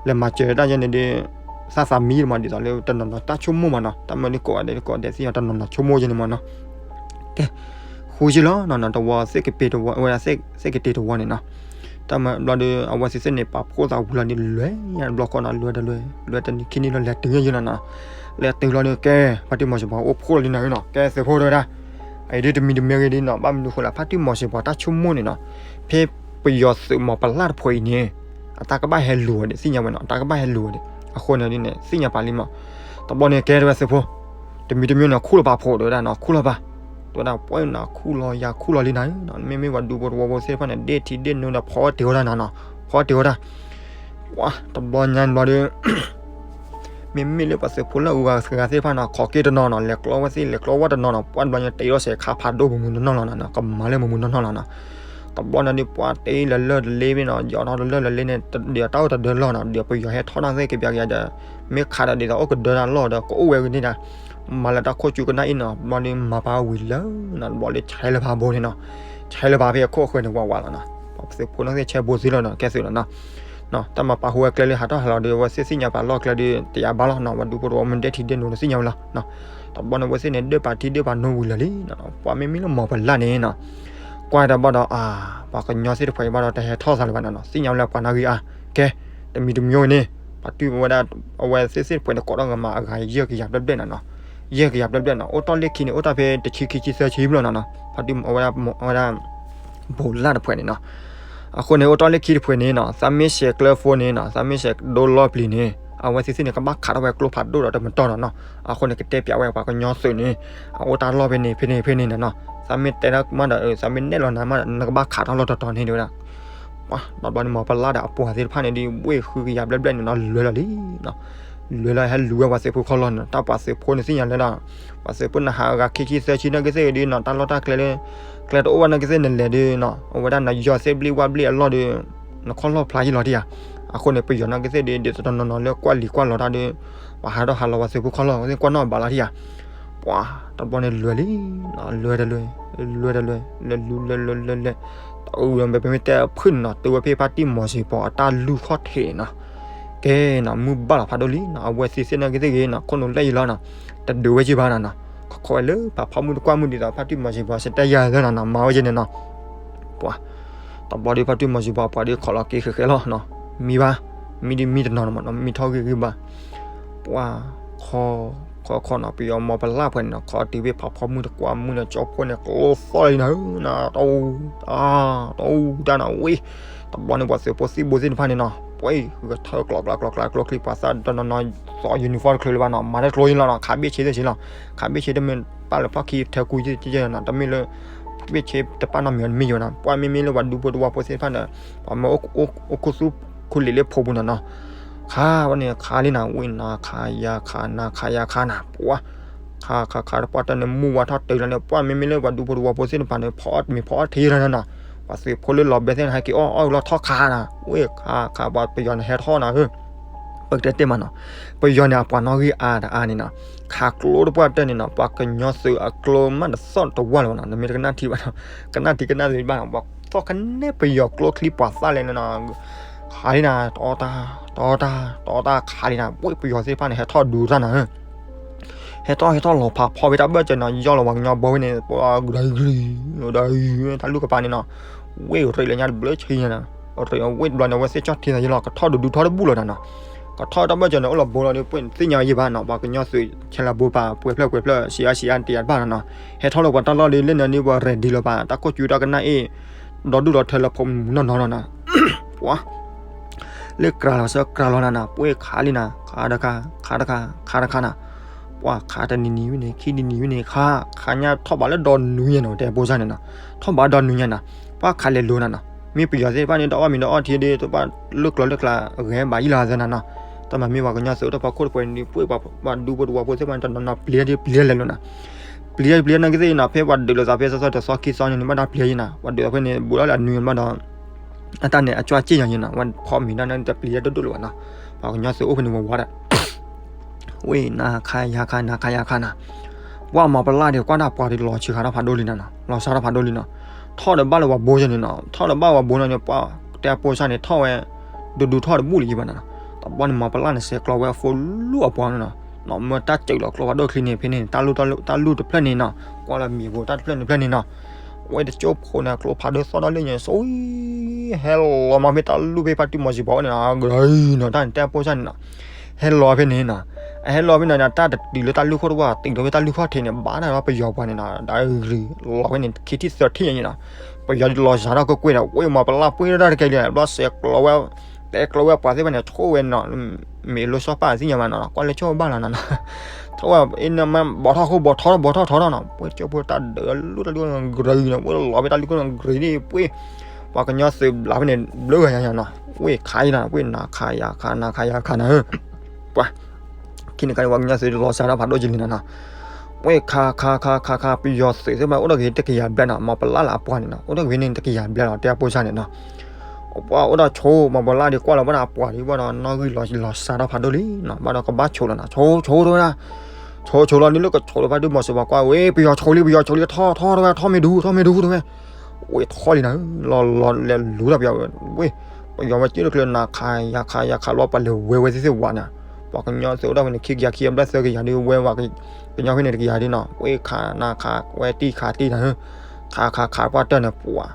လဲၤမၤစၢၤတၢ်ယဲန့ၣ်ဒီး သၣ်သးမံမး ဒ်သိးလၢတနီၤနီၤတၢ်ဆိကမိၣ်မးနီၤ, တၢ်မၤဒီးကိးဂၤဒဲးကိးဂၤဒဲးသ့ၣ်ညါ တနီၤနီၤဆိကမိၣ်ယဲန့ၣ်မးနီၤ, ကဲ ဃုဆံလီၤနီၤ တဝီသ့ၣ်ကပ့ၤတဝီ အဝဲဒၣ်သ့ၣ်ကတ့ၤတဝီန့ၣ်နီၤ, တၢ်မၤဘျီဒီး အဝဲသ့ၣ်သ့ၣ်န့ၣ် ပာ်ဖှိၣ်သးဝံၤလီၤန့ၣ် လဲၤညါတဘျီဃီနီၤ, လဲၤတလဲၤ လဲၤတနံၤခံနံၤလီၤ လဲၤတုၤယဲနီၤနီၤ, လဲၤတုၤလီၤဒီး ကဲ ဖါတံၢ်မီၤစ့ၢ်ပီၤ အိၣ်ဖှိၣ်လီၤဒ်နၤဧၢနီၤ, ကဲသုးဖိတဲဝဲဒၣ်, အအံၤဒ်တမံၤတမံၤဂ့ၤဒ်နီၤ ဘၣ်မနုၤဃိလဲၣ် ဖါတံၢ်မီၤစ့ၢ်ပီၤတၢ်ဆိကမိၣ်န့ၣ်နီၤ, ဖဲပယီၤသုးမီၤပလၣ်တဖှဲးအံၤန့ၣ် အတၢ်ကဘၣ်ဟဲလူၤဝဲဒၣ် သ့ၣ်ညါဝဲနီၤ, အတၢ်ကဘၣ်ဟဲလူၤဝဲဒၣ်, အဃိန့ၣ်ဒ်န့ၣ် သ့ၣ်ညါပာ်လံမး, တဘျီန့ၣ် ကဲတဲဝဲသုးဖိ တမံၤတမံၤန့ၣ် ခူၣ်လီၤပာ်ဖိးတဲဝဲဒၣ်နီၤ, ခူၣ်လီၤပာ်, တဲဝဲဒၣ် ပှၤနၤခူၣ်လီၤယၤခူၣ်လီၤလံနၤဧၢ, မ့မ့ၢ်ပှၤဒူဖိတဝီဖိသ့ၣ်တဖၣ်န့ၣ် ဒ့ၣ်ထံဒ့ၣ်နိဒီးဖီတ့ၢ်ဝဲဒၣ်နၤနီၤ, ဖီတ့ၢ်ဝဲဒၣ်, ပှၤတဘျီညါတဘျီဒီး မ့မ့ၢ်လၢပှၤသုးဖိလၢအဂၤသ့ၣ်တဖၣ်နီၤ ခိးက့တနီၤနီၤ လဲၤကျီဝဲသ့ၣ် လဲၤကျီဝဲတနီၤနီၤ ပှၤတဘျီညါတ့ထီၣ်စဲးခါဖးဒိၣ်မုၢ်မုၢ်နီၢ်နီၢ်လီၤနီၤ ကမၤလၢမုၢ်မုၢ်နီၢ်နီၢ်လီၤနီၤ. တဘျီန့ၣ်ဒီး ပှၤတ့လၢလၢၢ်တလ့ဖဲနီၤ ယီၤထီၣ်တလၢၢ်လၢ်လ့န့ၣ် ဒီးတၢ်အိၣ်တဒၢလီၢ်နီၤ ဒီးပယီၤဟဲထီၣ်နီၢ်သ့ၣ်ကပျးကယၤဒီး မ့ၢ်ခးဒီးဒ်သိးအိၣ်ကဒၢတၢ်လီၢ်ဒီး ကအိၣ်ဝဲကန့ၢ်ဒၣ် မၤလၢတၢ်ခိၣ်ကၠူကနၣ်အံၤနီၤ ဘျီဒီးမၤပာ်ဝံၤလၢနီၤ ဘျီဒီးဆဲးလၢၤဘၣ်ဘိန့ၣ်နီၤ ဆဲးလၢၤဘၣ်ဖဲအခိၣ်အဃၢၤန့ၣ်ဝးဝးလီၤနီၤ ပှၤသုးဖိနီၢ်သ့ၣ်ဆဲးဘိသ့လီၤနီၤ ကဲသုးလီၤနီၤ တၢ်မၤပာ်ဃုာ်ဝဲကျဲလၢဟးထီၣ်ဟးလီၤဒီး အဝဲသ့ၣ်သ့ၣ်ညါပာ်လီၢ်ကျဲဒီး တယၤဘၣ်လီၤနီၤ ပှၤဒူဖိတဝီမ့ၢ်ဒဲထံဒဲနိၤဒီးသ့ၣ်ညါဝဲလီၤနီၤ. တဘျီန့ၣ် အဝဲသ့ၣ်န့ၣ် ဒၢၣ်ပာ်ထံဒၢၣ်ပာ်နိဝံၤလၢာ်လံနီၤ ပှၤမ့မ့ၢ်လၢမီၤပလၢ်န့ၣ်နီၤ ကွၢ်တဘၣ်ဒီး အါ ပှၤကညီသ့ၣ်တဖၣ်အံၤဘၣ်ဒီး တဟဲထီၣ်သးလၢၤဘၣ်နီၤနီၤ သ့ၣ်ညါဝဲလၢပှၤနီၣ်ဂံၢ်အါ ကဲ တမံၤတမံၤဝဲန့ၣ် ပှၤတုၤဝဲဒၣ် အဝဲသ့ၣ်သ့ၣ်တဖၣ်န့ၣ် ကိးထီၣ်ကမၤအဂၤယဲၢ်ကယၤဘျဲၣ်ဘျဲၣ်နီၤနီၤ ယဲၢ်ကယၤဘျဲၣ်ဘျဲၣ်နီၤ အိၣ်တ့ၢ်လၢခံန့ၣ် အိၣ်တ့ၢ်ဖဲတဆံခံဆံသၢဆံဘျဲၣ်နီၤနီၤ ပှၤတုၤအဝဲဒၣ် အဝဲဒၣ် ဘိးလၢ်တဖၣ်န့ၣ်နီၤ အဃိန့ၣ် အိၣ်တ့ၢ်လၢခံတဖၣ်န့ၣ်နီၤ သးမ့ၢ်ဆဲးကျၢဖိန့ၣ်နီၤ သးမ့ၢ်ဆဲးဒိလီၢ်ပျံၤန့ၣ် အဝဲသ့ၣ်သ့ၣ်န့ၣ် ကဘၣ်ခးထီၣ်ဝဲကျိဖးဒိၣ်ဒီးတမတီၢ်နီၤနီၤ အဃိန့ၣ် ကတဲပၠးဝဲပှၤကညီသုးန့ၣ် အအိၣ်တ့ၢ်လီၢ်ဖဲန့ၣ် ဖဲန့ၣ် ဖဲန့ၣ်နီၤနီၤ သးမ့ၢ်တဲတၢ်မးဒီး သးမ့ၢ်နဲၣ်လီၤနၤမးဒီး နကဘၣ်ခးထီၣ်လီၢ်တတီၤန့ၣ်တဲဝဲဒၣ် ပှၤတဘျီန့ၣ် မီၤပလၢ်ဒီးအပှၤသ့ၣ်တဖၣ်န့ၣ်ဒီး ဝ့ၢ်ဃုကယၤဘျဲၣ်ဘျဲၣ်န့ၣ်နီၤ လဲၤလီၤလံနီၤ လဲၤလီၤဟဲလူၤဝဲပှၤသုးဖိခီၣ်လီၢ်န့ၣ် တၢ်ပှၤသုးဖိန့ၣ်သ့ၣ်ညါလၢဒၣ် ပှၤသုးဖိနဟးအဂၤခံဆံသၢဆံနီၢ်ကီၢ်သ့ၣ်ဒီးနီၤ တၢ်လီၢ်တၢ်ကျဲလၢ ကျဲတအိၣ်ဘၣ်နီၢ်ကီၢ်သ့ၣ်နလဲၤဒီးနီၤ အဝဲဒၣ်နယီၢ်သ့ၣ်ဘျ့ဝၣ်ဘျ့အလီၢ်ဒီး နခီၣ်လီၢ်ဖျါယံာ်လီၤတံၢ်ဧါ အဃိန့ၣ် ပယီၤနီၢ်ကီၢ်သ့ၣ်ဒီး ဒ်သိးတနီၤနီၤလၢကွၢ်လံၤကွၢ်လီၤတၢ်ဒီး ပှၤဟးထီၣ်ဟးလီၤပှၤသုးဖိခီၣ်လီၢ်သ့ၣ်ကွၢ်နီၣ်ဘၣ်လီၤတံၢ်ဧါ ပှၤတဘျီန့ၣ်လဲၤလံနီၤ လဲၤတလဲၤ လဲၤတလဲၤ လဲၤလူၤလဲၤလဲၤလဲၤလဲၤ တအုၣ်ဒီးမ့မ့ၢ်တဲဖုၣ်န့ၣ်နီၤ တုၤဝဲဖဲဖါတံၢ်မီၤစံၤပီၤအတၢ်လူၢ်ခီၣ်ထံးနီၤ ကဲနီၤ မုၢ်ဘၣ်လီၤဖးဒိၣ်လံနီၤ အဝဲသ့ၣ်သ့ၣ်နီၢ်ကီၢ်သ့ၣ်ဂ့ၤနီၤ ခိၣ်နူာ်လဲၢ်ယံၤလီၤနီၤနီၤ ခီခီဝဲလၢ ပှၤဖီမုၢ်တကွၢ်မုၢ်ဒ်သိး ဖါတံၢ်မီၤစံၤပီၤ စတဲယၤသၢနီၤနီၤ မၤဝဲကဲန့ၣ်နီၤ ပှၤ တဘျီဒီးဖါတံၢ်မီၤစံၤပီၤ ပှၤဒီးခိးလီၤက့ၤဃဲးဃဲးလီၤနီၤ မံဘၣ် မံဒီးမံတနီၤနီၤ မံထီၣ်ဂ့ၢ်ဂ့ၢ်ဘၣ် ပှၤ ခီ ခီခီနီၤ ပယီၤမီၤပလၢ်ဖဲန့ၣ်နီၤ ခီတုၤဖဲဖးဖီမုၢ်တကွၢ်မုၢ်န့ၣ် ကၠီဖိန့ၣ် ကျိသီၣ်လံနီၤ တအူ တအူတၢ်နီၤဝ့ၢ် တဘျီန့ၣ် ပှၤသုးဖိသံၣ်ဘိသ့ၣ်တဖၣ်န့ၣ်နီၤ ပှၤဂဲၤထၢၣ်ကျီကျီကျီကျီ ကျိချံပှၤသၣ်တနီၤနီၤ သိး uniform တချုးလၢၤဘၣ်နီၤ မၤတၢ်ကျိယံၤလီၤနီၤ ခးဘ့ၣ်ဆ့သ့ၣ်ဆ့လီၤ ခးဘ့ၣ်ဆ့တမ့ၢ်ပာ်လၢဖီၣ်ခံထဲကူယံၤနီၤ တမ့ၢ်လၢ ဘ့ၣ်ဆ့တပာ်နီတမံၤမ့ၢ်ယိၤနီၤ ပှၤမ့မ့ၢ်လၢပှၤဒူဖိတဝီဖိသ့ၣ်တဖၣ်ဒီး ပှၤမ့ၢ်အိၣ်ခူသူၣ်ခူလံးလၢဖိပူၤနီၤနီၤ ခးဝဲန့ၣ် ခးလံနီၤ ဝ့ၢ်နၤခးယၤခး နၤခးယၤခးနီၤ ပှၤ ခးခးခးတပှၢ်တၢၢ်န့ၣ် မူဝါထီၣ်တုၤလီၤန့ၣ် ပှၤမ့မ့ၢ်လၢပှၤဒူဖိတဝီဖိသ့ၣ်တဖၣ်န့ၣ် ဖီအီၣ်မ့ၤဖီအီၣ်ထံလီၤနီၤနီၤ ပှၤသုးဖိလၢလီၤဘဲသ့ၣ်န့ၣ် ဟဲက့ၤအီၣ်အီၣ်လီၤထီၣ်ခးနီၤ ဝ့ၢ်ခးခး ပှၤပယီၤန့ၣ်ဟဲထီၣ်နီၤဧၢ ပကတဲတ့ၢ်မးနီၤ ပယီၤန့ၣ် အပှၤနီၣ်ဂံၢ်အါတအါန့ၣ်နီၤ ခးကျိတပှၢ်တၢၢ်န့ၣ်နီၤ ပှၤကညီသုးအကျိမးတသီၣ်တဝၢ်လၢၤဘၣ်နီၤ နမ့ၢ်တကနၣ်ထံဘၣ်နီၤ ကနၣ်ထံကနၣ်သုးဘၣ်နီၤ ပှၤသီၣ်ခနဲပယီၤကျိချံပှၤသၣ်လဲၣ်နီၤ ခးလံနီၤ တအီၣ်တၢ် တအီၣ်တၢ် တအီၣ်တၢ်ခးလံနီၤ ဝ့ၢ်ပယီၤသ့ၣ်တဖၣ်န့ၣ် ဟဲထီၣ်ဒုးတၢ်နီၤဧၢ ဟဲထီၣ်ဟဲထီၣ်လီၤဖးဖီဖဲတၢ်ဘၢၣ်စၢၤနီၤ ယီၢ်လီၤပှၤကညီဘီဝဲန့ၣ် ပှၤဂရံၤဂရံၤ ဒီးတၢ်လူၢ်ကပၤန့ၣ်နီၤ ဝ့ၢ်ရ့လၢညါတဘျုးဆံညါနီၤ ရ့ဝ့ၢ်တဘျီန့ၣ် အဝဲသ့ၣ်ကၠီၣ်ထံသးယံၤလီၤ ကထီၣ်ဒုးဒုးထီၣ်တဘူၣ်လီၤနီၤနီၤ ကထီၣ်တၢ်ဘၢၣ်စၢၤန့ၣ် အိၣ်လီၤဘိလီၤဒီး ပှၤသ့ၣ်ညါဝဲယံၤဘၣ်နီၤ ပှၤကညီသုးဆဲးလၤဘိပာ် ပှဲၤဖျၢၣ်ပှဲၤဖျၢၣ် ဆံးအါဆံးအါတယၤတဘၣ်နီၤနီၤ ဟဲထီၣ်လၢပှၤတၢ်လီၢ်ဒီး လၢန့ၣ်န့ၣ် ပှၤ ready လီၤပာ် တၢ်ခိၣ်ကၠူတၢ်ကနၣ်အ့ၣ် ဒီဒူၣ်ဒီထၢလၢဖိမုၢ်နီၢ်နီၢ်နီၤနီၤ ပှၤ လၢကြၤလီၤဆၢကြၤလီၤနၤနီၤ ပှ့ၤခးလံနၤ ခးတခါ ခးတခါ ခးတခါနၤ ပှၤခးတနံၤနံၤဝဲန့ၣ် ခံနံၤနံၤဝဲန့ၣ် ခး ခးညါထီၣ်ဘးလၢဒီနွံညါနီၤ တဲပိစၢ်န့ၣ်နီၤ ထီၣ်ဘးဒီနွံညါနီၤ ပှၤခးလဲၤလိၤနၤနီၤ မ့ၢ်ပယီၤသ့ၣ်တဖၣ်န့ၣ် တအီၣ်မ့ၤတအီၣ်ထံဒီး တဘၣ်လၢကျိၤလၢကျါ ဂဲၤဘးယံၤလီၤသၢနၤနီၤ တမ့ၢ်မ့ၢ်ပှၤကညီသုးတဖၣ်ခိၣ်တပှဲၤန့ၣ် ပှ့ၤပှၤဒူဖိတဝီဖိသ့ၣ်တဖၣ်န့ၣ် တနီၤနီၤပျံၤဒီးပျံၤလဲၤလိၤနၤ ပျံၤတပျံၤနီၢ်ကသ့ၣ်နီၤ ဖဲပှၤဒုးလိာ်သးဖဲစီစီတသီခံသီန့ၣ် ဘၣ်တၢ်ပျံၤယံၤနီၤ ပှၤဒုးသးဖဲန့ၣ် ဘူးဒီးလၢအနွံဘၣ်ဒီး အတၢ်န့ၣ် အကွၢ်စ့ၣ်ညီညီနီၤ ဝဲဖီမ့ၤတၢ်န့ၣ် တပျံၤတဒိၣ်ဒိၣ်လၢၤဘၣ်နီၤ ပှၤကညီသုးအိၣ်ဖဲန့ၣ်ဝဲဝါဒီး ဝ့ၢ်နၤခါယၤခါ နၤခါယၤခါနၤ ပှၤမီၤပလၢ်ဒီး ကွၢ်တၢ်ပှၤဒီးလီၤဆံးခါထီၣ်ဖးဒိၣ်လံနၤနီၤ လီၤစှၤထီၣ်ဖးဒိၣ်လံနီၤ ထီၣ်ဒီးဘၣ်လၢပှၤဘိယဲန့ၣ်နီၤ ထီၣ်ဒီးဘၣ်ပှၤဘိနီၤန့ၣ် ပှၤတဲပိစၢ်န့ၣ် ထီၣ်ဝဲ ဒူဒူထီၣ်တဘူၣ်လံယံၤဘၣ်နီၤ တဘျီန့ၣ် မီၤပလၢ်န့ၣ် ဆဲးကျိးဝဲအဖိလူၢ်အပှၤနီၤနီၤ မ့ၢ်တၢ်စၢးလီၤကျိဖးဒိၣ်ချံန့ၣ် ဖဲန့ၣ် တၢ်လူၢ်တၢ်လူၢ်တဖျၢၣ်န့ၣ်နီၤ ကွၢ်လၢမ့ၤဖိတၢ်တဖျၢၣ်န့ၣ်တဖျၢၣ်န့ၣ်နီၤ ဝဲတကၠိဖိန့ၣ် ကျိဖးဒိၣ်သီၣ်ဒီလၢညါ ဆိ ဟဲလီၤမးဖဲတၢ်လူၢ်ဖဲဖါတံၢ်မီၤစံၤပီၤန့ၣ်နီၤ ကရၢနီၤ တၢ်န့ၣ်တဲပိစၢ်န့ၣ်နီၤ ဟဲလီၤဖဲန့ၣ်နီၤ အဟဲလီၤဖဲန့ၣ်နီၤ တၢ်တတုၤလၢတၢ်လူၢ်ခိၣ်တဝၢ် တုၤလီၤဖဲတၢ်လူၢ်ခိၣ်ထံးန့ၣ် ဘၣ်တၢ်ဒီးပယီၤပှၤန့ၣ်နီၤ ဒီးလီၤဖဲန့ၣ် ခံထံၣ်သၢထံၣ်ညါန့ၣ်နီၤ ပယီၤလီၤစှၤထီၣ်ကွ့ၢ်ကွ့ၢ်ဒီး ဝဲမီၤပလၢ် ပှ့ၤတၢ်တကဲလံ ဘျီစဲးကျိးဝဲ တဲကျိးဝဲပှၤသ့ၣ်တဖၣ်န့ၣ် ဆိၣ်ဝဲနီၤ မ့ၢ်လိၣ်စီၤပၢ်သ့ၣ်ညါဘၣ်နီၤ ကွၢ်လၢဆိၣ်ဘၣ်လီၤနီၤနီၤ ထီၣ်ဝဲအံၤန့ၣ် မ့ၢ်ဘီထီၣ်ဃိ ဘီထီၣ်ထီၣ် ဘီထီၣ်ထီၣ်ထီၣ်နီၤ ပှ့ၤကၠိဖိတၢ်ဒုးလူၢ်တၢ်လူၢ်ဂရံၤနီၤ ပှ့ၤလီၤဖဲတၢ်လူၢ်ခိၣ်ဂရံၤန့ၣ် ပှ့ၤ ပှၤကညီသုးဘျးဖဲန့ၣ် ဘျုးဂၤညါညါနီၤ ဝ့ၢ်ခးအံၤနီၤ ဝ့ၢ်နၤခးယၤခး နၤခးယၤခးနၤဧၢ ပှၤ ခံန့ၣ်ခါန့ၣ် ပှၤကညီသုးလီၤစှၤထီၣ်ဖးဒိၣ်ကလံနီၤနီၤ. ဝဲခးခးခးခးခး ပယီၤသုးသ့ၣ်မး အိၣ်ဒီးဂ့ၤတကယၤဘျဲၣ်နီၤ, မ်ပလၢ်လၢအပှၤန့ၣ်နီၤ, အိၣ်ဒီးဂ့ၤန့ၣ်တကယၤဘျဲၣ်လီၤ တဲအပိစၢ်န့ၣ်နီၤ. ပှၤအိၣ်ဒီးဆိ မ်ပလၢ်ဒီးကွၢ်လီၤဘၣ်ဒီးအပှၤဒီး ဘၣ်ဒီးနီၣ်ဂံၢ်လီၤစှၤထီၣ်ဖးဒိၣ်လံနီၤ, ဘၣ်ဒီးကဘၣ်ဆိလီၤနီၤ, ဆိဆိတဝဲဒၣ် ဆိဆိလီၤ ဒ်လၢကဆိလီၤ ဖါတံၢ်မီၤစ့ၢ်ပှၤကွၢ်ဝဲ ပယီၤဆိလံ ပယီၤဆိလံ ထီၣ်ထီၣ်တဝဲ ထီၣ်မ့ၢ်ဒူ ထီၣ်မ့ၢ်ဒူတဝဲ. ဝဲထီၣ်လံနီၤ လီၤလီၤလဲၤလူၤထီၣ်ပယီၤဝဲ ပယီၤဝဲက့ၢ်တချုးနၤခးယၤခးယၤခးလီၤ ပှၤလဲၤဝဲဝဲသ့ၣ်သ့ၣ်ဝဲန့ၣ်, ပှၤကညီသုးအိၣ်ဒီးဖဲန့ၣ် ခံကယၤခံကယၤဘျဲၣ်သၢကယၤဒ်ဝဲဝဲ ကညီဖဲန့ၣ်တကယၤဒ်နီၤ, ဝဲခးနၤခးဝဲတံၢ်ခးတံၢ်နီၤ, ခးခးခးပှၢ်တၢၢ်န့ၣ်ပှၤ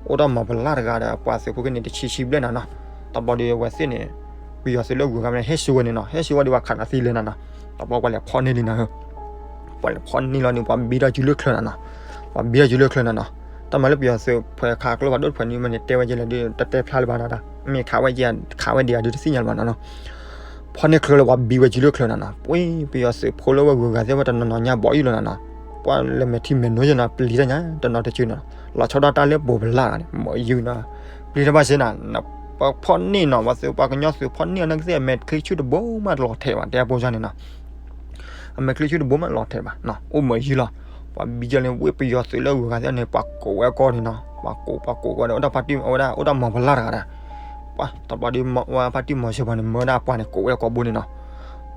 အိၣ်ဒီးမ်ပလၢ်တဂၤဒီး ပှၤသုးဖိက့ၢ်န့ၣ်တဆံဆံဘျဲၣ်နီၤနီၤ. တဘျီဒီးဝဲသ့ၣ်န့ၣ် ပယီၤသုးလၢဂုၤဂၤမ့ၢ်ဟဲဆူဝဲန့ၣ်နီၤ, ဟဲဆူဝဲဒီးပှၤခးနၤသံလဲၤနီၤနီၤ, တဘျီပှၤလဲၤဖီၣ်န့ၢ်လံနီၤ ပှၤလဲၤဖီၣ်န့ၢ်လီၤန့ၣ် ပှၤဘံထီၣ်စုလၢချၢနီၤနီၤ, ပှၤဘံထီၣ်စုလၢချၢနီၤနီၤ. တၢ်မၤလၢပယီၤသုးဖဲခးကျိဖးဒိၣ်တဖုန့ၣ် မ့ၢ်န့ၣ်တဲဝဲက့ၤလၢဒ်တတဲဖျါလၢၤဘၣ်နီၤ, မ့ၢ်ခးဝဲက့ၤ ခးဝဲဒံးအဒုးတသ့ၣ်ညါလၢၤဘၣ်နီၤနီၤ. ဖီၣ်န့ၢ်ချၢလၢပှၤဘံဝဲစုလၢချၢနီၤနီၤ, ပှၤပယီၤသုးဖိလၢဝဲဂုၤဂၤသ့ၣ်ဝဲတနီၤနီၤညါဘီးယုၢ်လီၤနီၤနီၤ, ပှၤလဲၤမဲာ်ထံမဲာ်နိယနီၤ ပျံၤတၢ်ညါ တနီၤတစုနီၤ, လီၤဆီဒၣ်တၢ်လၢပိၤပလၢ်တဂၤန့ၣ် မ့ၢ်ယုၢ်နီၤ, ပျံၤတၢ်ဘၣ်စ့နီၤ, ပဖီၣ်န့ၢ်နီၤ ပှၤသုးပှၤကညီသုးဖီၣ်န့ၢ်အီၤနာ်က့သ့ၣ် အမဲာ်ချံဆူၣ်တဘိမးတလီၤထဲးဘၣ် တဲအပိစၢ်န့ၣ်နီၤ အမဲာ်ချံဆူၣ်တဘိမးလီၤထဲးဘၣ်နီၤ, အိၣ်မ့ၢ်ယုၢ်လီၤ. ပှၤဘံကၢလၢဝ့ၢ်ပယီၤသုးလၢဂုၤဂၤသ့ၣ်န့ၣ် ပှၤကိးဝဲအကိာ်န့ၣ်နီၤ, ပှၤကိးပှၤကိးဝဲဒီး အိၣ်ဒီးဖါတံၢ်အဝဲဒၣ် အိၣ်ဒီးမ်ပလၢ်တဂၤဒီး ပှၤတဘျီဒီးဝဲဖါတံၢ်မီၤစ့ၢ်ပှၤန့ၣ် မၢဒၣ်ပှၤန့ၣ် ကိးဝဲအကိာ်ဘိန့ၣ်နီၤ,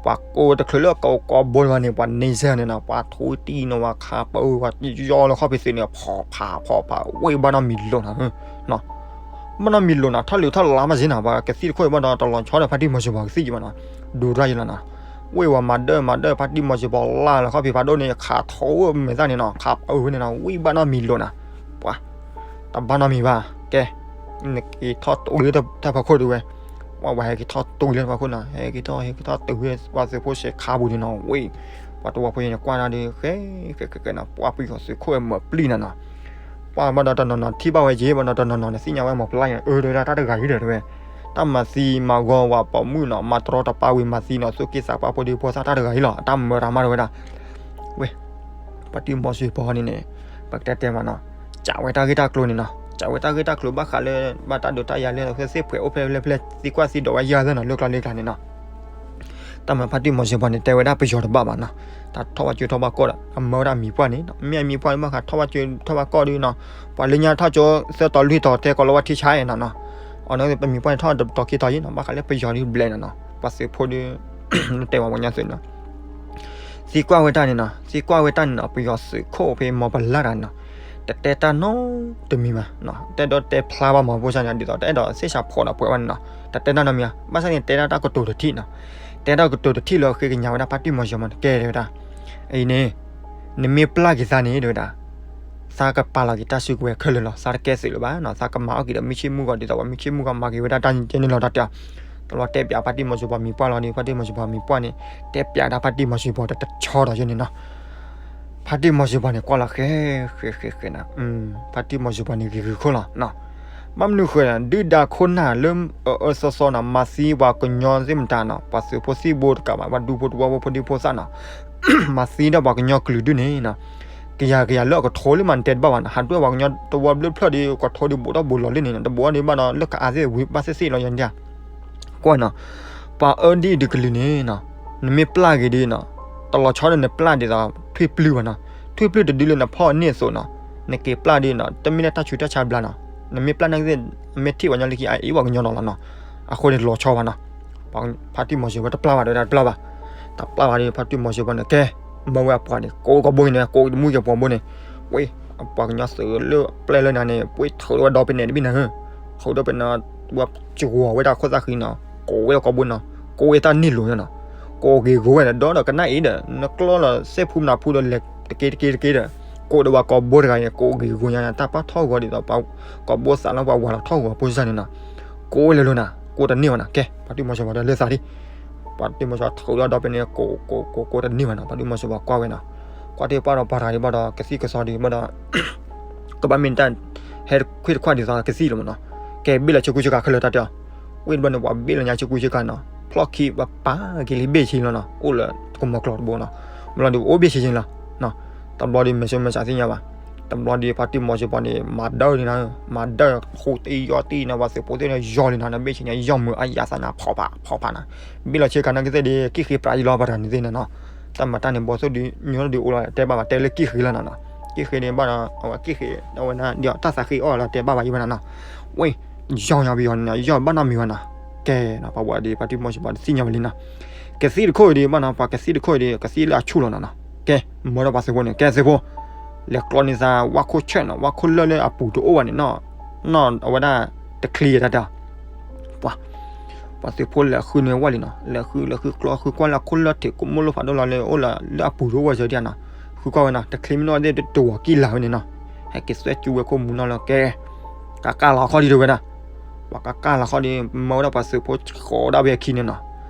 ပှၤကိးတချုးလၢကိးကိာ်ဘိတဂၤန့ၣ် ပှၤန့ဆၢၣ်န့ၣ်နီၤ, ပှၤထိတံၢ်နီၤ ပှၤခးပၢဝဲ ပှၤယီလၢခီၣ်ဖံးသုးန့ၣ် ဖီၣ်ဖးဖီၣ်ဖး ဝ့ၢ်ဘၣ်နီတမံၤလိာ်နီၤ ဘၣ်နီတမံၤလိာ်နီၤ, ထီၣ်လံၤထီၣ်လါမးစ့နီၤ, ပှၤကသံၣ်တခိၣ်အံၤဘၣ်ဒီး တလီၤဆီဒီးဖါတံၢ်မီၤစ့ၢ်ပှၤကသံၣ်က့ၤဘၣ်နီၤ, ဒိတၢ်ယံၤလီၤနီၤ, ဝ့ၢ်ဝဲမၤဒၢမၤဒၢ ဖါတံၢ်မီၤစ့ၢ်ပှၤလၢလၢခီၣ်ဖံးဖးဒိၣ်န့ၣ် ခးထိဝဲမဲာ်သၣ်န့ၣ်နီၤ, ခးထိဝဲမဲာ်သၣ်န့ၣ်နီၤ, ဝ့ၢ်ဘၣ်နီတမံၤလိာ်နီၤ, ပှၤ တဘၣ်နီတမံၤဘၣ်, ကဲ နက့ၤထီၣ်တူၢ်လၢတၢ်ဖီခိၣ်ဒုးဝဲ, ဝဲဟဲက့ၤထီၣ်တူၢ်လၢတၢ်ဖီခိၣ်နီၤ, ဟဲက့ၤထီၣ် ဟဲက့ၤထီၣ်တူၢ်ဝဲ ပှၤသုးဖိစဲးခါပူၤန့ၣ်နီၤ, ဝ့ၢ် ပှၤတဝီဖိယဲန့ၣ် ကွၢ်တၢ်ဒီး ဃဲဃဲဃဲနီၤ, ပှၤပယီၤသုးခိၣ်ဝဲမၤပျံၤနီၤနီၤ, ပှၤဘၣ်ဒီးတနီၤနီၤထံၣ်ဘၣ်ဝဲက့ၤ ဘၣ်ဒီးတနီၤနီၤန့ၣ်သ့ၣ်ညါဝဲမၤပျံၤနီၤ, အၢ တဝဲဒၣ်တၢ်တဂၤအံၤဒီးတဝဲ, တၢ်မၤသံမၤဂီၤဝဲပိာ်မုၣ်နီၤ, မၤတရီတပါဝံၤမၤသံနီၤ, သူၣ်က့သးပှၢ်ဖိဒံဖိသၣ်တၢ်တဂၤအံၤလီၤ, အတၢ်မၤတၢ်မၤတဝဲဒၣ်, ဝ့ၢ် ဖါတံၢ်မီၤစ့ၢ်ပှၤန့ၣ်န့ၣ် ပကတဲတဲမးနီၤ, ကးဝဲတၢ်ဂ့ၢ်တၢ်ကျိၤန့ၣ်နီၤ, ကးဝဲတၢ်ဂ့ၢ်တၢ်ကျိၤဘၣ်ဃးလၢ ဘၣ်တၢ်ဒိးတၢ်ယၤလၢ သ့ၣ်ဖှဲးအိၣ်ဖျဲၣ်ဖျဲၣ်ဖျဲၣ် သံကွၢ်သံဒိးဝဲယၤသ့ၣ်နီၤ လၢကျါလၢကျါန့ၣ်နီၤ, တၢ်မၤဖါတံၢ်မီၤစ့ၢ်ပှၤန့ၣ် တဲဝဲဒၣ်ပယီၤတဘၣ်ဘၣ်နီၤ, တၢ်ထီၣ်ဘၣ်ကၠိထီၣ်ဘၣ်ကီၢ်ဒီး အမၢဝဲဒၣ်မံၤပှၢ်န့ၣ်နီၤ, မ့ၢ်အမံၤပှၢ်န့ၣ်ဘၣ်ဃးထီၣ်ဘၣ်ကၠိထီၣ်ဘၣ်ကီၢ်ဒုးနီၤ, ပှၤလၢညါထီၣ်ကၠိသၢတီၤလွံၢ်တီၤ တဲကိးလီၤဝဲထံဆါနီၤနီၤ, အီၤန့ၣ်ပမံၤပှၢ်န့ၣ်ထီၣ်တီၤခံတီၤယံၤနီၤ, ဘၣ်ဃးလၢပယီၤဒုးဘျဲးနီၤနီၤ, ပှၤသုးဖိဒုး တဲဝဲပှၤကညီသုးနီၤ သံကွၢ်ဝဲတၢ်န့ၣ်နီၤ, သံကွၢ်ဝဲတၢ်န့ၣ်နီၤ, ပယီၤသုးခိၣ်ဖဲမီၤပလၢ်တဂၤန့ၣ်နီၤ, တတဲတၢ်နီတမံၤဘၣ်, တဲဒီးတဲဖျါဘၣ်မၤဖိစၢ်န့ၣ် ဒ်သိးတအဲၣ်ဒိးသ့ၣ်စးဖီၣ်ဒီးပှဲၤဘၣ်န့ၣ်နီၤ, တတဲတၢ်နီတမံၤဘၣ်, ဘၣ်ဆၣ်န့ၣ် တဲဒၣ်တၢ်ကတိၤတထံၣ်နီၤ, တဲဒၣ်ကတိၤတထံၣ်လၢဃ့ကညးဝဲဒၣ်ဖါတံၢ်မီၤစ့ၢ်ပှၤန့ၣ် ကဲတဲဝဲဒၣ်, အံၤန့ၣ် နမ့ၢ်ပျၢ်က့ၤသးန့ၣ် တဲဝဲဒၣ် သးကပာ်လီၤက့ၤတၢ်စုကဝဲၤခဲလၢာ်လီၤ, သးတကဲသုးလၢၤဘၣ်နီၤ, သးကမၤအီၣ်က့ၤဒီးမုၢ်ဆ့ၣ်မုၢ်ဂီၤ ဒ်သိးပှၤမုၢ်ဆ့ၣ်မုၢ်ဂီၤမၤက့ၤဝဲဒၣ်တၢ်န့ၣ်လီၤတၢ်တဲ, တဘျီတဲပၠးဖါတံၢ်မီၤစ့ၢ်ပှၤမံၤပှၢ်လီၤဒီး ဖါတံၢ်မီၤစ့ၢ်ပှၤမံၤပှၢ်န့ၣ် တဲပၠးဒၣ်ဖါတံၢ်မီၤစ့ၢ်ပှၤတဆီဒီးယဲန့ၣ်နီၤ, ဖါတံၢ်မီၤစ့ၢ်ပှၤန့ၣ် ကွၢ်လီၤဃဲ ဃဲဃဲဃဲနီၤ, ဖါတံၢ်မီၤစ့ၢ်ပှၤန့ၣ် ဂ့ၤဂ့ၤခိၣ်လီၤနီၤ, ဘၣ်မနုၤဃိ ဒုၣ်ဒါခိၣ်နၢ်လၢအအၢအၢသီသီနီၤ, မၤသံပှၤကညီသ့ၣ်မတၤနီၤ, ပှၤသုးဖိသံၣ်ဘိတကးဘၣ်, ပှၤဒူဖိတဝီဖိဖိဒံဖိသၣ်နီၤ မၤသံဒၣ်ပှၤကညီကလုာ်ဒုးန့ၣ်နီၤ, ကယၤကယၤလၢအကထိလၢမး နတဲတဘၣ်ဘၣ်နီၤ, ဟးဒွဲၣ်ပှၤကညီတဝီဘျၢဖျၢၣ်ဒီး ကထိဒီးဘူးထီၣ်ဘူးလီၤလၢန့ၣ်နီၤ, တဘူးအီၤဒီးဘၣ်ဒီး လၢကအါသ့ၣ်ဝံၤဘၣ်သ့ၣ်သ့ၣ်လီၤယၤန့ၣ်, ကွၢ်နီၤ, ပှၤအၢဒ်အံၤဒုးကလုာ်န့ၣ်နီၤ, နမ့ၢ်ပျၢ်ဂ့ၤဒီးနီၤ, တလီၤဆီဒီးနပျၢ်ဒ်သိးထွံၣ်ပျုၢ်ဘၣ်နီၤ, ထွံၣ်ပျုၢ်တဒုလၢနဖီၣ်န့ၢ်အသိးနီၤ, နက့ၤပျၢ်ဒီးနီၤ တမ့ၢ်လၢတၢ်ဆူးတၢ်ဆါဘျါနီၤ, နမ့ၢ်ပျၢ်နာ်က့သ့ၣ် မ့ၢ်ထံၣ်ပှၤကညီလၢခံ အအ့ၣ်ပှၤကညီနီၤလီၤနီၤ, အဃိန့ၣ်တလီၤဆီဘၣ်နီၤ ဖါတံၢ်မီၤစ့ၢ်ပှၤတပျၢ်ဘၣ် တဲဝဲဒၣ်တပျၢ်ဘၣ်, တပျၢ်ဘၣ်ဒီး ဖါတံၢ်မီၤစ့ၢ်ပှၤန့ၣ် ကဲ မၢဝဲအပှၤန့ၣ် ကိးကီၢ်ဘိန့ၣ် ကိးတမူက့ၤပှၤဘိန့ၣ်, ဝ့ၢ် အပှၤကညီသုးလၢပျဲၢ်လၢနၤန့ၣ် ပှ့ၤထုးဝဲဒီပ့ၤနဲၣ်တဘ့ၣ်နၤ, ထုးဒီပ့ၤနဲၣ် ဝဲစှီၤဝဲဒၣ်ခိၣ်သၣ်ဃံနီၤ, ကိးဝဲကီၢ်ဘိနီၤ, ကိးဝဲတၢ်န့ၢ်လိာ်ညါနီၤ, ကိးဂ့ၤဂီၤဝဲဒီး ဒီးကနၣ်အံၤဒီး နကျီလီၤစဲဖူမနၤဖူဒီးလဲၤတက့တက့တက့ဒီး, ကိးဒီးပှၤကီၢ်ဘိတဂၤန့ၣ် ကိးဂ့ၤဂီၤညါ တၢ်ပၢ်ထီၣ်ဂီၤဒ်သိး ပှၤကီၢ်ဘိသးလၢပှၤဝၤလီၤထီၣ်ဂီၤဖိစၢ်န့ၣ်နီၤ, ကိးဝဲလၢလၢနၤ ကိးတန့ၢ်ဘၣ်နီၤ, ကဲ ဖါတံၢ်မီၤစ့ၢ်ပှၤဒီးလၢသးဒံး, ဖါတံၢ်မီၤစ့ၢ်ပှၤထုးဒီဒီပ့ၤန့ၣ် ကိးကိးကိးကိးတန့ၢ်ဘၣ်နီၤ, ဖါတံၢ်မီၤစ့ၢ်ပှၤကွၢ်ဝဲနီၤ, ကွၢ်တ့ၢ်ပၢ်ဒီးပှၤတဂၤဒံးဘၣ်ဒီး ကသံၣ်ကသီဒံးဘၣ်ဒီး ကဘၣ်မ့ၢ်တၢ်ဟဲခွံၣ်တခွါဒ်သိးကသံၣ်လီၤမးနီၤ, ကဲဘ့ၣ်လီၤဆ့ကူဆ့ကၤခဲလၢာ်တၢ်တဲအီၤ, ဝ့ၢ်တဘျီန့ၣ် ပှၤဘ့ၣ်လီၤညါဆ့ကူဆ့ကၤနီၤ, ဖျီၣ်ခံပပာ်က့ၤလံဘ့ၣ်ဆ့လီၤနီၤ, အိၣ်လၢကမီၤကျိၤတဘိနီၤ, မ့ၢ်လီၤဒုးအိၣ်ဘ့ၣ်ဆ့ဆ့လီၤ, တဘျီဒုးမဲာ်ဆှဲမဲာ်ဆှးသ့ၣ်ညါဘၣ်, တ တဘျီဒီး ဖါတံၢ်မီၤစ့ၢ်ပီၤန့ၣ် မၤဒၢၣ်န့ၣ်နီၤ, မၤဒၢၣ် ထူတံယီၢ်တံနီၤ, ပှၤသုးဖိသ့ၣ်န့ၣ် ယီၢ်လံနီၤ, နဘ့ၣ်ဆ့န့ၣ် ယီၢ်မုာ်အါယၤသးနၤ ဖီၣ်ဖး ဖီၣ်ဖးနီၤ, ဘ့ၣ်လီၤဆ့ကၤနီၢ်ကသ့ၣ်ဒီး ကံၣ်ဃ့ပြးယံၤလီၤ ပတၢ်န့ၣ်သ့ၣ်န့ၣ်နီၤ, တၢ်မၤတၢ်န့ၣ် ဘီသိၣ်ဒုး ညိၣ်ဒုးအိၣ်လီၤ တဲဘၣ်ဘၣ် တဲလၢကံၣ်ဃ့လီၤနီၤနီၤ, ကံၣ်ဃ့န့ၣ်ဘၣ်ဒီး အဝဲကံၣ်ဃ့ အဝဲဒၣ်ဒီးတၢ်သးဃ့အီၣ်လီၤ တဲဘၣ်ဘၣ်ယံၤဘၣ်နီၤနီၤ, ဝဲ ယီၢ်ညါပယီၤန့ၣ် ယီၢ်ဘၣ်နီတမံၤဘၣ်နီၤ, ကဲနီၤ ပှၤဝဲဒီး ဖါတံၢ်မီၤစ့ၢ်ပီၤတသ့ၣ်ညါဝဲလံနီၤ, ကသံၣ်တခိၣ်အံၤဒီးဘၣ်နီၤ ပှၤကသံၣ်တခိၣ်အံၤဒီး ကသံၣ်လၢအဆူၣ်လီၤနီၤနီၤ, ကဲ မၢဒီးပှၤသုးဖိန့ၣ် ကဲသုးဖိ လဲၤကျီန့ၢ်သး ဝါခိၣ်ဆဲးနီၤ, ဝါခိၣ်လၢၢ်လၢအပူၤတအိၣ်ဘၣ်န့ၣ်နီၤ, နီၢ်အဝဲဒၣ် တချံတၢ်တၢ် ပှၤ ပှၤသုးဖိလဲၤဃုန့ၢ်ဝဲလံနီၤ, လဲၤဃု လဲၤဃုကျီ ဃုကွၢ်လၢအခိၣ်လၢၢ်ထံး ကိးမိၢ်လိၣ်ဖးဒိၣ်လီၤလၢအိၣ်လၢ လၢအပူၤတအိၣ်ဝဲစၢၤဒံးနီၤ, ဃုကွၢ်ဝဲနီၤ, တချံမ့ၢ်နီၢ်သ့ၣ်တဝီၤကံၢ်လၤဝဲန့ၣ်နီၤ, ဟဲက့ၤသွဲၣ်ကူဝဲခိၣ်မူနီၤလၢကဲ ကကၢ်လီၤခီၣ်ဒံးတဝဲဒၣ်, ပှၤကကၢ်လီၤခီၣ်ဒံး မၢဝဲဒၣ်ပှၤသုးဖိဆီဒၣ်ဝဲအခံန့ၣ်နီၤ,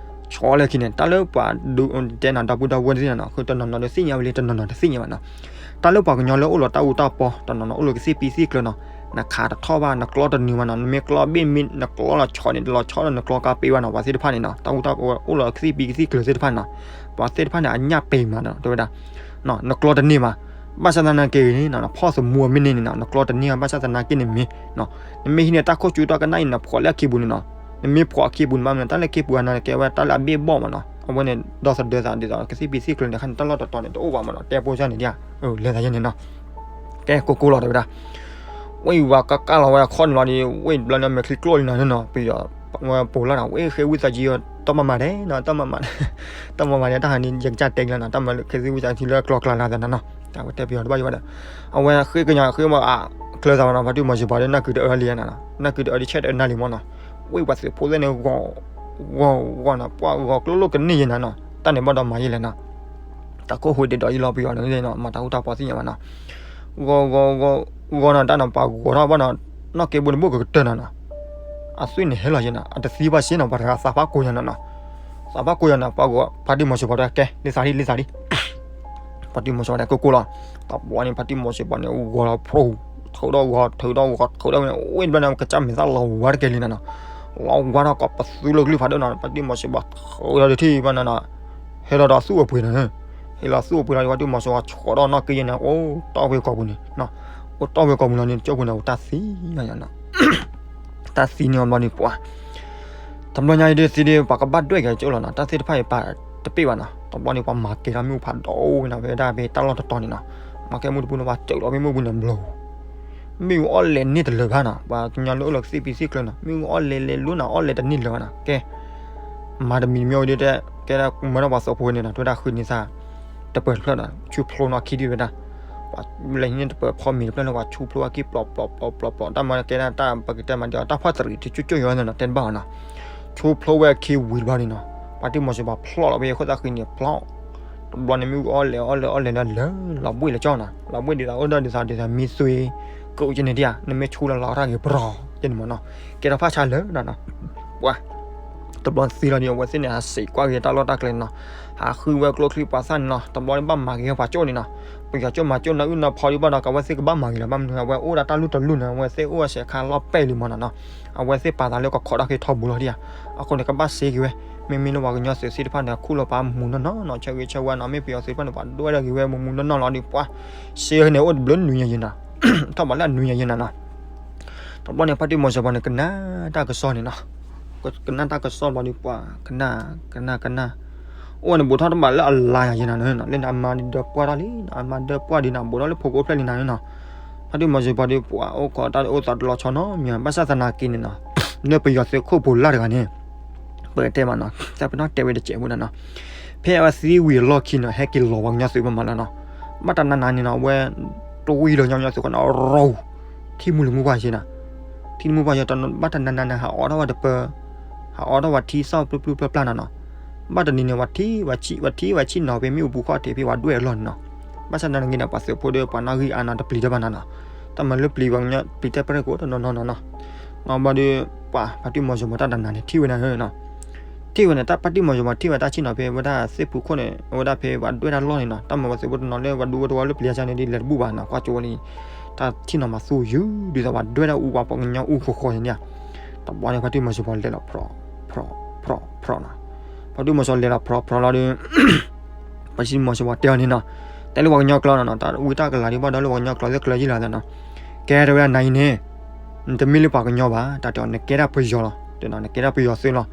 ဆီလၢခံန့ၣ် တၢ်လၢပှၤဒုးတဲနီၤ ဒီပုၢ်ဒီဝဲၢ်သ့ၣ်နီၤ ဃုတနီၤနီၤဒီးသ့ၣ်ညါဝဲလံ တနီၤနီၤတသ့ၣ်ညါဘၣ်နီၤ, တၢ်လၢပှၤကညီလၢအိၣ်လီၤတၢ်အူတၢ်ပီ တနီၤနီၤအိၣ်လၢကသံၣ်ပံသံၣ်ကျၢၤနီၤ, နခးတထီၣ်ဘၣ် နကျီတနုာ်ဘၣ်နီၤ, နမ့ၢ်ကျီဘ့ၣ်မ့ၢ် နကျီလီၤဆီန့ၣ် တလီၤဆီဒီးနကျီကါပ့ဘၣ်နီၤ, ပှၤသ့ၣ်တဖၣ်န့ၣ်နီၤ တၢ်အူတၢ်ပီအိၣ်လီၤကသံၣ်ပံကသံၣ်ကျၢၤသ့ၣ်တဖၣ်နီၤ, ပှၤသ့ၣ်တဖၣ်န့ၣ် အညၣ်ပ့ၤမးနီၤ တဲဝဲဒၣ် နကျီတန့ၢ်ဘၣ်, ဘၣ်ဆၣ်သနာ်က့န့ၣ်နီၤ ဖီၣ်သမူအမ့ၢ်န့ၢ်န့ၣ်နီၤ နကျီတန့ၢ်ဘၣ် ဘၣ်ဆၣ်သနာ်က့န့ၣ်မ့ၢ် နမ့ၢ်ဟံးန့ၢ်တၢ်ခိၣ်စူၤတၢ်ကနၣ်အံၤ နဖှီၣ်လၢအခံပူၤန့ၣ်နီၤ, နမ့ၢ်ဖှီၣ်အခံပူၤန့ၣ် ဘၣ်မနုၤ တၢ်လၢခံပူၤန့ၣ် ကဲဝဲတၢ်လၢအဘ့ၣ်ဘီၣ်မးနီၤ, အဝဲန့ၣ် ဒီသဒၢသးဒ်သိး ကသံၣ်ပံသံၣ်ကျၢၤန့ၣ် ခါန့ၣ် တၢ်လီၢ်တတီၤန့ၣ် တအိၣ်ဘၣ်မးနီၤ, တဲပိစၢ်န့ၣ်ဒ် လဲၤသးယဲန့ၣ်နီၤ, ကဲကိၢ်ကိၢ်လီၤတဲဝဲဒၣ် ဝဲအံၤဝဲကကၢ်လီၤဝဲခီၣ်န့ၣ်လီၤဒီး ဝဲအံၤတဘျီန့ၣ် မဲာ်ချံကျိၣ်လံနီၤနီၤ ပယီၤ ဝဲပိာ်လၢ်နီၤ ဝဲဃ့ဝံသးကံ တၢ်မၤမၤဒဲးနီၤ တၢ်မၤမၤ တၢ်မၤမၤဒဲး တၢ်ဟးန့ၣ် ယကစၢ်တဲကလီၤနီၤ တၢ်မၤလၢဃ့သံဝံသးကံလၢကျီကျါလၢသးနီၤနီၤ တၢ်ဝဲတဲပယီၤတဘၣ်ယဘၣ်ဒီး အဝဲဃ့ကညးဃ့မးအချၢသးဘၣ်နီၤ ဖါတံၢ်မီၤစ့ၢ်ပှၤဒီး နၢ်ကုတအၢလံနီၤ နၢ်ကုတအၢဒီး ဆဲးတအၢနၢ်လံမးနီၤ ဝဲပှၤသုးဖိသ့ၣ်န့ၣ် ဂီၤ ဂီၤဂီၤနီၤ ပှၤဂီၤကျိၣ်လိၣ်ကန့ၢ်ယဲနီၤနီၤ တၢ်န့ၣ်ဘၣ်ဒီးမၤယဲလဲၣ်နီၤ တၢ်ခိၣ်ဟူးဒံးဒီးယလီၤပယီၤန့ၣ်နီၤ မၤတၢ်ဟူတၢ်ပီသ့ၣ်ညါဘၣ်နီၤ ဂီၤ ဂီၤ ဂီၤ ဂီၤနီၤ တၢ်နီၤ ပှၤဂီၤထီၣ်ဘၣ်နီၤ နီၢ်က့ဘိန့ၣ်ဘိၣ်ကကတၢၢ်နီၤနီၤ အသွံၣ်န့ၣ်ဟဲလီၤယဲနီၤ အတသံဘၣ်စ့နီၤ ပှၤတဂၤသးဖးကိးယၤနီၤနီၤ သးဖးကိးယၤနီၤ ပှၤဂီၤ ဖါတံၢ်မီၤစ့ၢ်ပှၤတဲ ကဲ လံသးလံ လံသးလံ ဖါတံၢ်မီၤစ့ၢ်ပှၤတဲ ကိၢ်ကိၢ်လီၤ တဘျီန့ၣ် ဖါတံၢ်မီၤစ့ၢ်ပှၤန့ၣ် ဂီၤလီၤဖျိ ထုးဒီးဂီၤ ထုးဒီးဂီၤ ထုးဒီးဝဲန့ၣ် ဝဲတဘျီန့ၣ် ကစၢ်မဲာ်သၣ်လီၤဝါတကဲလံနီၤနီၤ လီၤဝါထီၣ်ကိးပသူလၢကလုၢ်ဖးဒိၣ်နီၤ ဖါတံၢ်မီၤစ့ၢ်ပှၤ ထုးဒီးတထံၣ်ဘၣ်နီၤနီၤ ဟဲလီၤဒီးသူၣ်အပှ့ၤနီၤ ဟဲလီၤသူၣ်အပှ့ၤလီၤ ဖါတံၢ်မီၤစ့ၢ်ပှၤ ဆီးဒီးနီၢ်က့ယဲန့ၣ် အိၣ်တီၢ်ဝဲကိာ်ပူၤန့ၣ် အိၣ်တီၢ်ဝဲကိာ်ပူၤလီၤန့ၣ် ကၠိပူၤန့ၣ် တၢ်သံနီၤနီၤ တၢ်သံန့ၣ်အဘျီန့ၣ်ပှၤ တဘျီညါအံၤဒ်သံဒ် ပှၤကဘၣ်ဒွဲၣ်က့ၤကၠိလီၤနီၤ တၢ်သ့ၣ်တဖၣ်အံၤပာ်တပ့ၢ်ဘၣ်နီၤ တဘျီန့ၣ် ပှၤမၤကဲၤထီၣ်မ့ၣ်အူဖးဒိၣ်ဝဲနီၤ ဝဲဒၣ်ဖဲတၢ်လီၢ်တတီၤန့ၣ်နီၤ မၤကဲမ့ၣ်အူတပူၤန့ၣ် ပှၤစၢးလီၤဖဲမ့ၣ်အူပူၤန့ၣ်ဘျီ မ့ၣ်အူအီၣ်လဲၤန့ၢ်တလၢာ်ဘၣ်နီၤ ပှၤကညီလၢအိၣ်လၢကသံၣ်ပံသံၣ်ကျၢၤနီၤ မ့ၣ်အူအီၣ်လဲၤလဲၤလိၤနီၤ အီၣ်လဲၤတန့ၢ်လၢာ်ဘၣ်နီၤ ကဲ မၤတမံၤတမံၤဝဲဒ်တဲ ကဲဒၣ်မၢဒီးပှၤသုးဖိန့ၣ်နီၤ တဲဝဲဒၣ်ဃုန့ၢ်သး တပၢၤတဖျၢၣ်နီၤ ဆူဖျိနီၢ်ခံဒံးဝဲဒၣ် ပှၤလဲၤဟံးန့ၢ်တပၢၤဖီမ့ၤတဖျၢၣ်လၢပှၤဆူဖျိအခံပျီပျီပျီပျီပျီ တၢ်မၤကဲဒၣ်တၢ်ပကတဲမၤဒ်အီၤ တၢ်ဖီၣ်တရံးတကၠိၣ်ကၠိၣ်ယီၤနီၤ တဲတဘၣ်အီၤနီၤ ဆူဖျိဝဲအခံဝံၤတဘျီန့ၣ်နီၤ ပှၤတံၢ်မီၤစ့ၢ်ပှၤဖျီၣ်လီၤဝဲအံၤအခိၣ်သၣ်ဃံန့ၣ်ဖျီၣ် တဘျီန့ၣ်မ့ၣ်အူအီၣ်လဲၤအီၣ်လဲၤအီၣ်လဲၤလၢလၢ လီၤဘှံးလၢကၠီနီၤ လီၤဘှံးဒ်သိးအိၣ်ဒီးဒ်သိးဒ်သိးမံသွံ ကအိၣ်ကန့ၣ်ဒံးဧါ နမ့ၢ်ဆူလၢလီၤတၢ်ဂ့ၤပရီကန့ၣ်မးနီၤ ကဲထီၣ်ဖၣ်ဆါလၢနီၤနီၤ ပှၤ တဘျီသံလီၤဒီး အဝဲသ့ၣ်န့ၣ် ဟးစံးကွၢ်က့ၤတၢ်လီၢ်တၢ်ကျဲန့ၣ်နီၤ ဟးဃုဝဲကျိချံပှၤသၣ်န့ၣ်နီၤ တဘျီန့ၣ်ဘၣ်မၤက့ၤဝဲပှၤကၠိန့ၣ်နီၤ ပယီၤကၠိမၤကၠိနၢအုၣ်နၢဖီဒံးဘၣ်ဒီး ကဝဲသ့ၣ်ကဘၣ်မၤက့ၤလီၤ ဘၣ်မနုၤ အဝဲအိၣ်ဒၣ်တၢ်လူၢ်တလူၢ်န့ၣ် အဝဲသ့ၣ်အိၣ်အစဲးခါလီၢ်ပဲာ်လံမးနီၤနီၤ အဝဲသ့ၣ်ပာ်သးလၢကခိးတၢ်ခ့ထီဘူလီၤဒံးဧါ အဃိန့ၣ် ကဘၣ်စ့က့ၤဝဲ မ့မ့ၢ်လၢပှၤကညီသုးသ့ၣ်တဖၣ်န့ၣ် ခူၣ်လီၤပာ်မူနီၢ်နီၢ်နီၤ ဆၢဂ့ၤဆၢဝါနီၤ မ့ၢ်ပယီၤသုးတဖၣ်န့ၣ် ပှၤဒွဲၣ်ဒၣ်က့ၤဝဲမူမူနီၢ်နီၢ်လီၤဒီး ပှၤ စ့န့ၣ်အိၣ်တဘျုးနွံညါယံၤနီၤ ထီၣ်ဘးလၢအနွံညါယံၤနီၤနီၤ တဘျီန့ၣ် ဖါတံၢ်မီၤစ့ၢ်ပှၤန့ၣ် ကနၣ်တၢ်ကစီၣ်န့ၣ်နီၤ ကနၣ်တၢ်ကစီၣ်ဘျီဒီး ပှၤ ကနၣ် ကနၣ် ကနၣ် အိၣ်ဝဲန့ၣ် ဘူးထီၣ်တဘးလၢအလါယံၤနီၤနီၤ လၢန့ၣ် အမါဒၢပှၢ်ထီၣ်လံနီၤ အမါဒၢပှၢ်ဒံးနီၤ ဘူးထီၣ်လၢဖိကအိၣ်ဖျဲၣ်လံနီၤနီၤ ဖါတံၢ်မီၤစ့ၢ်ပှၤဒီး ပှၤအိၣ်ခိးတၢ်အိၣ်သးတလီၤဆီနီတမံၤ ဘၣ်ဆၣ်သနာ်က့န့ၣ်နီၤ လၢပယီၤသုးခိၣ်ဖိလၢ်တဂၤန့ၣ် ပကတဲမးနီၤ တၢ်ပနီၣ်တဲဝဲတစဲးဖိနီၤနီၤ ဖဲအဝဲသံဝံၤအလီၢ်ခံနီၤ ဟဲက့ၤလီၤပှၤကညီသုးဘၣ်မးလီၤနီၤ ဘၣ်တနၤနၤန့ၣ်နီၤ အဝဲ တဝံၤလီၤကညီသုးခိၣ်နီၤ ရီ ထံမူလၢမူပှၢ်ဆ့နီၤ ထံမူပှၢ်ဆ့ ဘၣ်တနၤနၤန့ၣ် ဟးအီထီၣ်ဝဲတပၢ ဟးအီထီၣ်ဝဲထံသီၣ်ပျုၢ်ပျုၢ်ပျၢ်ပျၢ်နီၤနီၤ ဘၣ်တနံၤန့ၣ် ဝဲထံၣ်ဝဲဆံၣ်နီၤဖဲမ့ၣ်အူပူၤခီၣ်ထံးဖဲဝဲဒွဲၣ်အလီၢ်န့ၣ်နီၤ ဘၣ်ဆၣ်သနာ်က့န့ၣ် ပှၤသုးဖိဒီးပှၤနီၣ်ဂံၢ်အါနီၤ တပျံၤတၢ်ဘၣ်နီၤနီၤ တၢ်မၤလၢပျံၤပှၤကညီပျံၤတၢ်ပရဲၣ်ကအိၣ်တနီၤနီၤနီၤနီၤ ဘၣ်ဒီး ပှၤဖါတံၢ်မီၤစ့ၢ်ပှၤတၢ်တနၤန့ၣ် ထံၣ်ဝဲန့ၣ်နီၤ ထံၣ်ဝဲန့ၣ် တၢ်ဖါတံၢ်မီၤစ့ၢ်ပှၤထံၣ်ဝဲတၢ်ဆံၣ်နီၤဖဲ ဝဲဒၣ်သ့ၣ်ဖူခိၣ်န့ၣ် အဝဲဒၣ်ဖဲပှၤဒွဲၣ်တၢ်လီၢ်န့ၣ်နီၤ တၢ်မၤပှၤသုးဖိတနီၤလၢပှၤဒူဝဲတဝီလၢပျံၤအါဆါန့ၣ်ဒ်လဲၤတဘူၣ်ဘၣ်နီၤ ကွၢ်ကၠိဝဲလံ တၢ်ထံၣ်နီၤမၤသူယုၢ် ဒ်သိးပှၤဒွဲၣ်တၢ်အူပှၤပှၤကညီအူဃီဃီန့ၣ် တဘျီန့ၣ် ဖါတံၢ်မီၤစ့ၢ်ပှၤလဲၤလီၤဖြီၣ် ဖြီၣ် ဖြီၣ် ဖြီၣ်နီၤ ဖါတံၢ်မီၤစ့ၢ်လဲၤလီၤဖြီၣ် ဖြီၣ်လီၤဒီး ဖါတံၢ်မီၤစ့ၢ်ပှၤတဲအီၤန့ၣ်နီၤ တဲလၢပှၤကညီကျိာ်နီၤနီၤ, တၢ်ဝံတၢ်ကလၤဒ်ဘၣ်ဒီးလၢပှၤကညီကျိာ်သ့ၣ်ကျၢၤယံလီၤနီၤ. ကဲတဲဝဲဒၣ် နၤအံၤန့ၣ် နတမ့ၢ်လၢပှၤကညီဘၣ် တၢ်တဲအီၤ, နကဲဒၣ်ပယီၤလီၤ, တဲနီၤ, နကဲဒၣ်ပယီၤသုးလီၤ.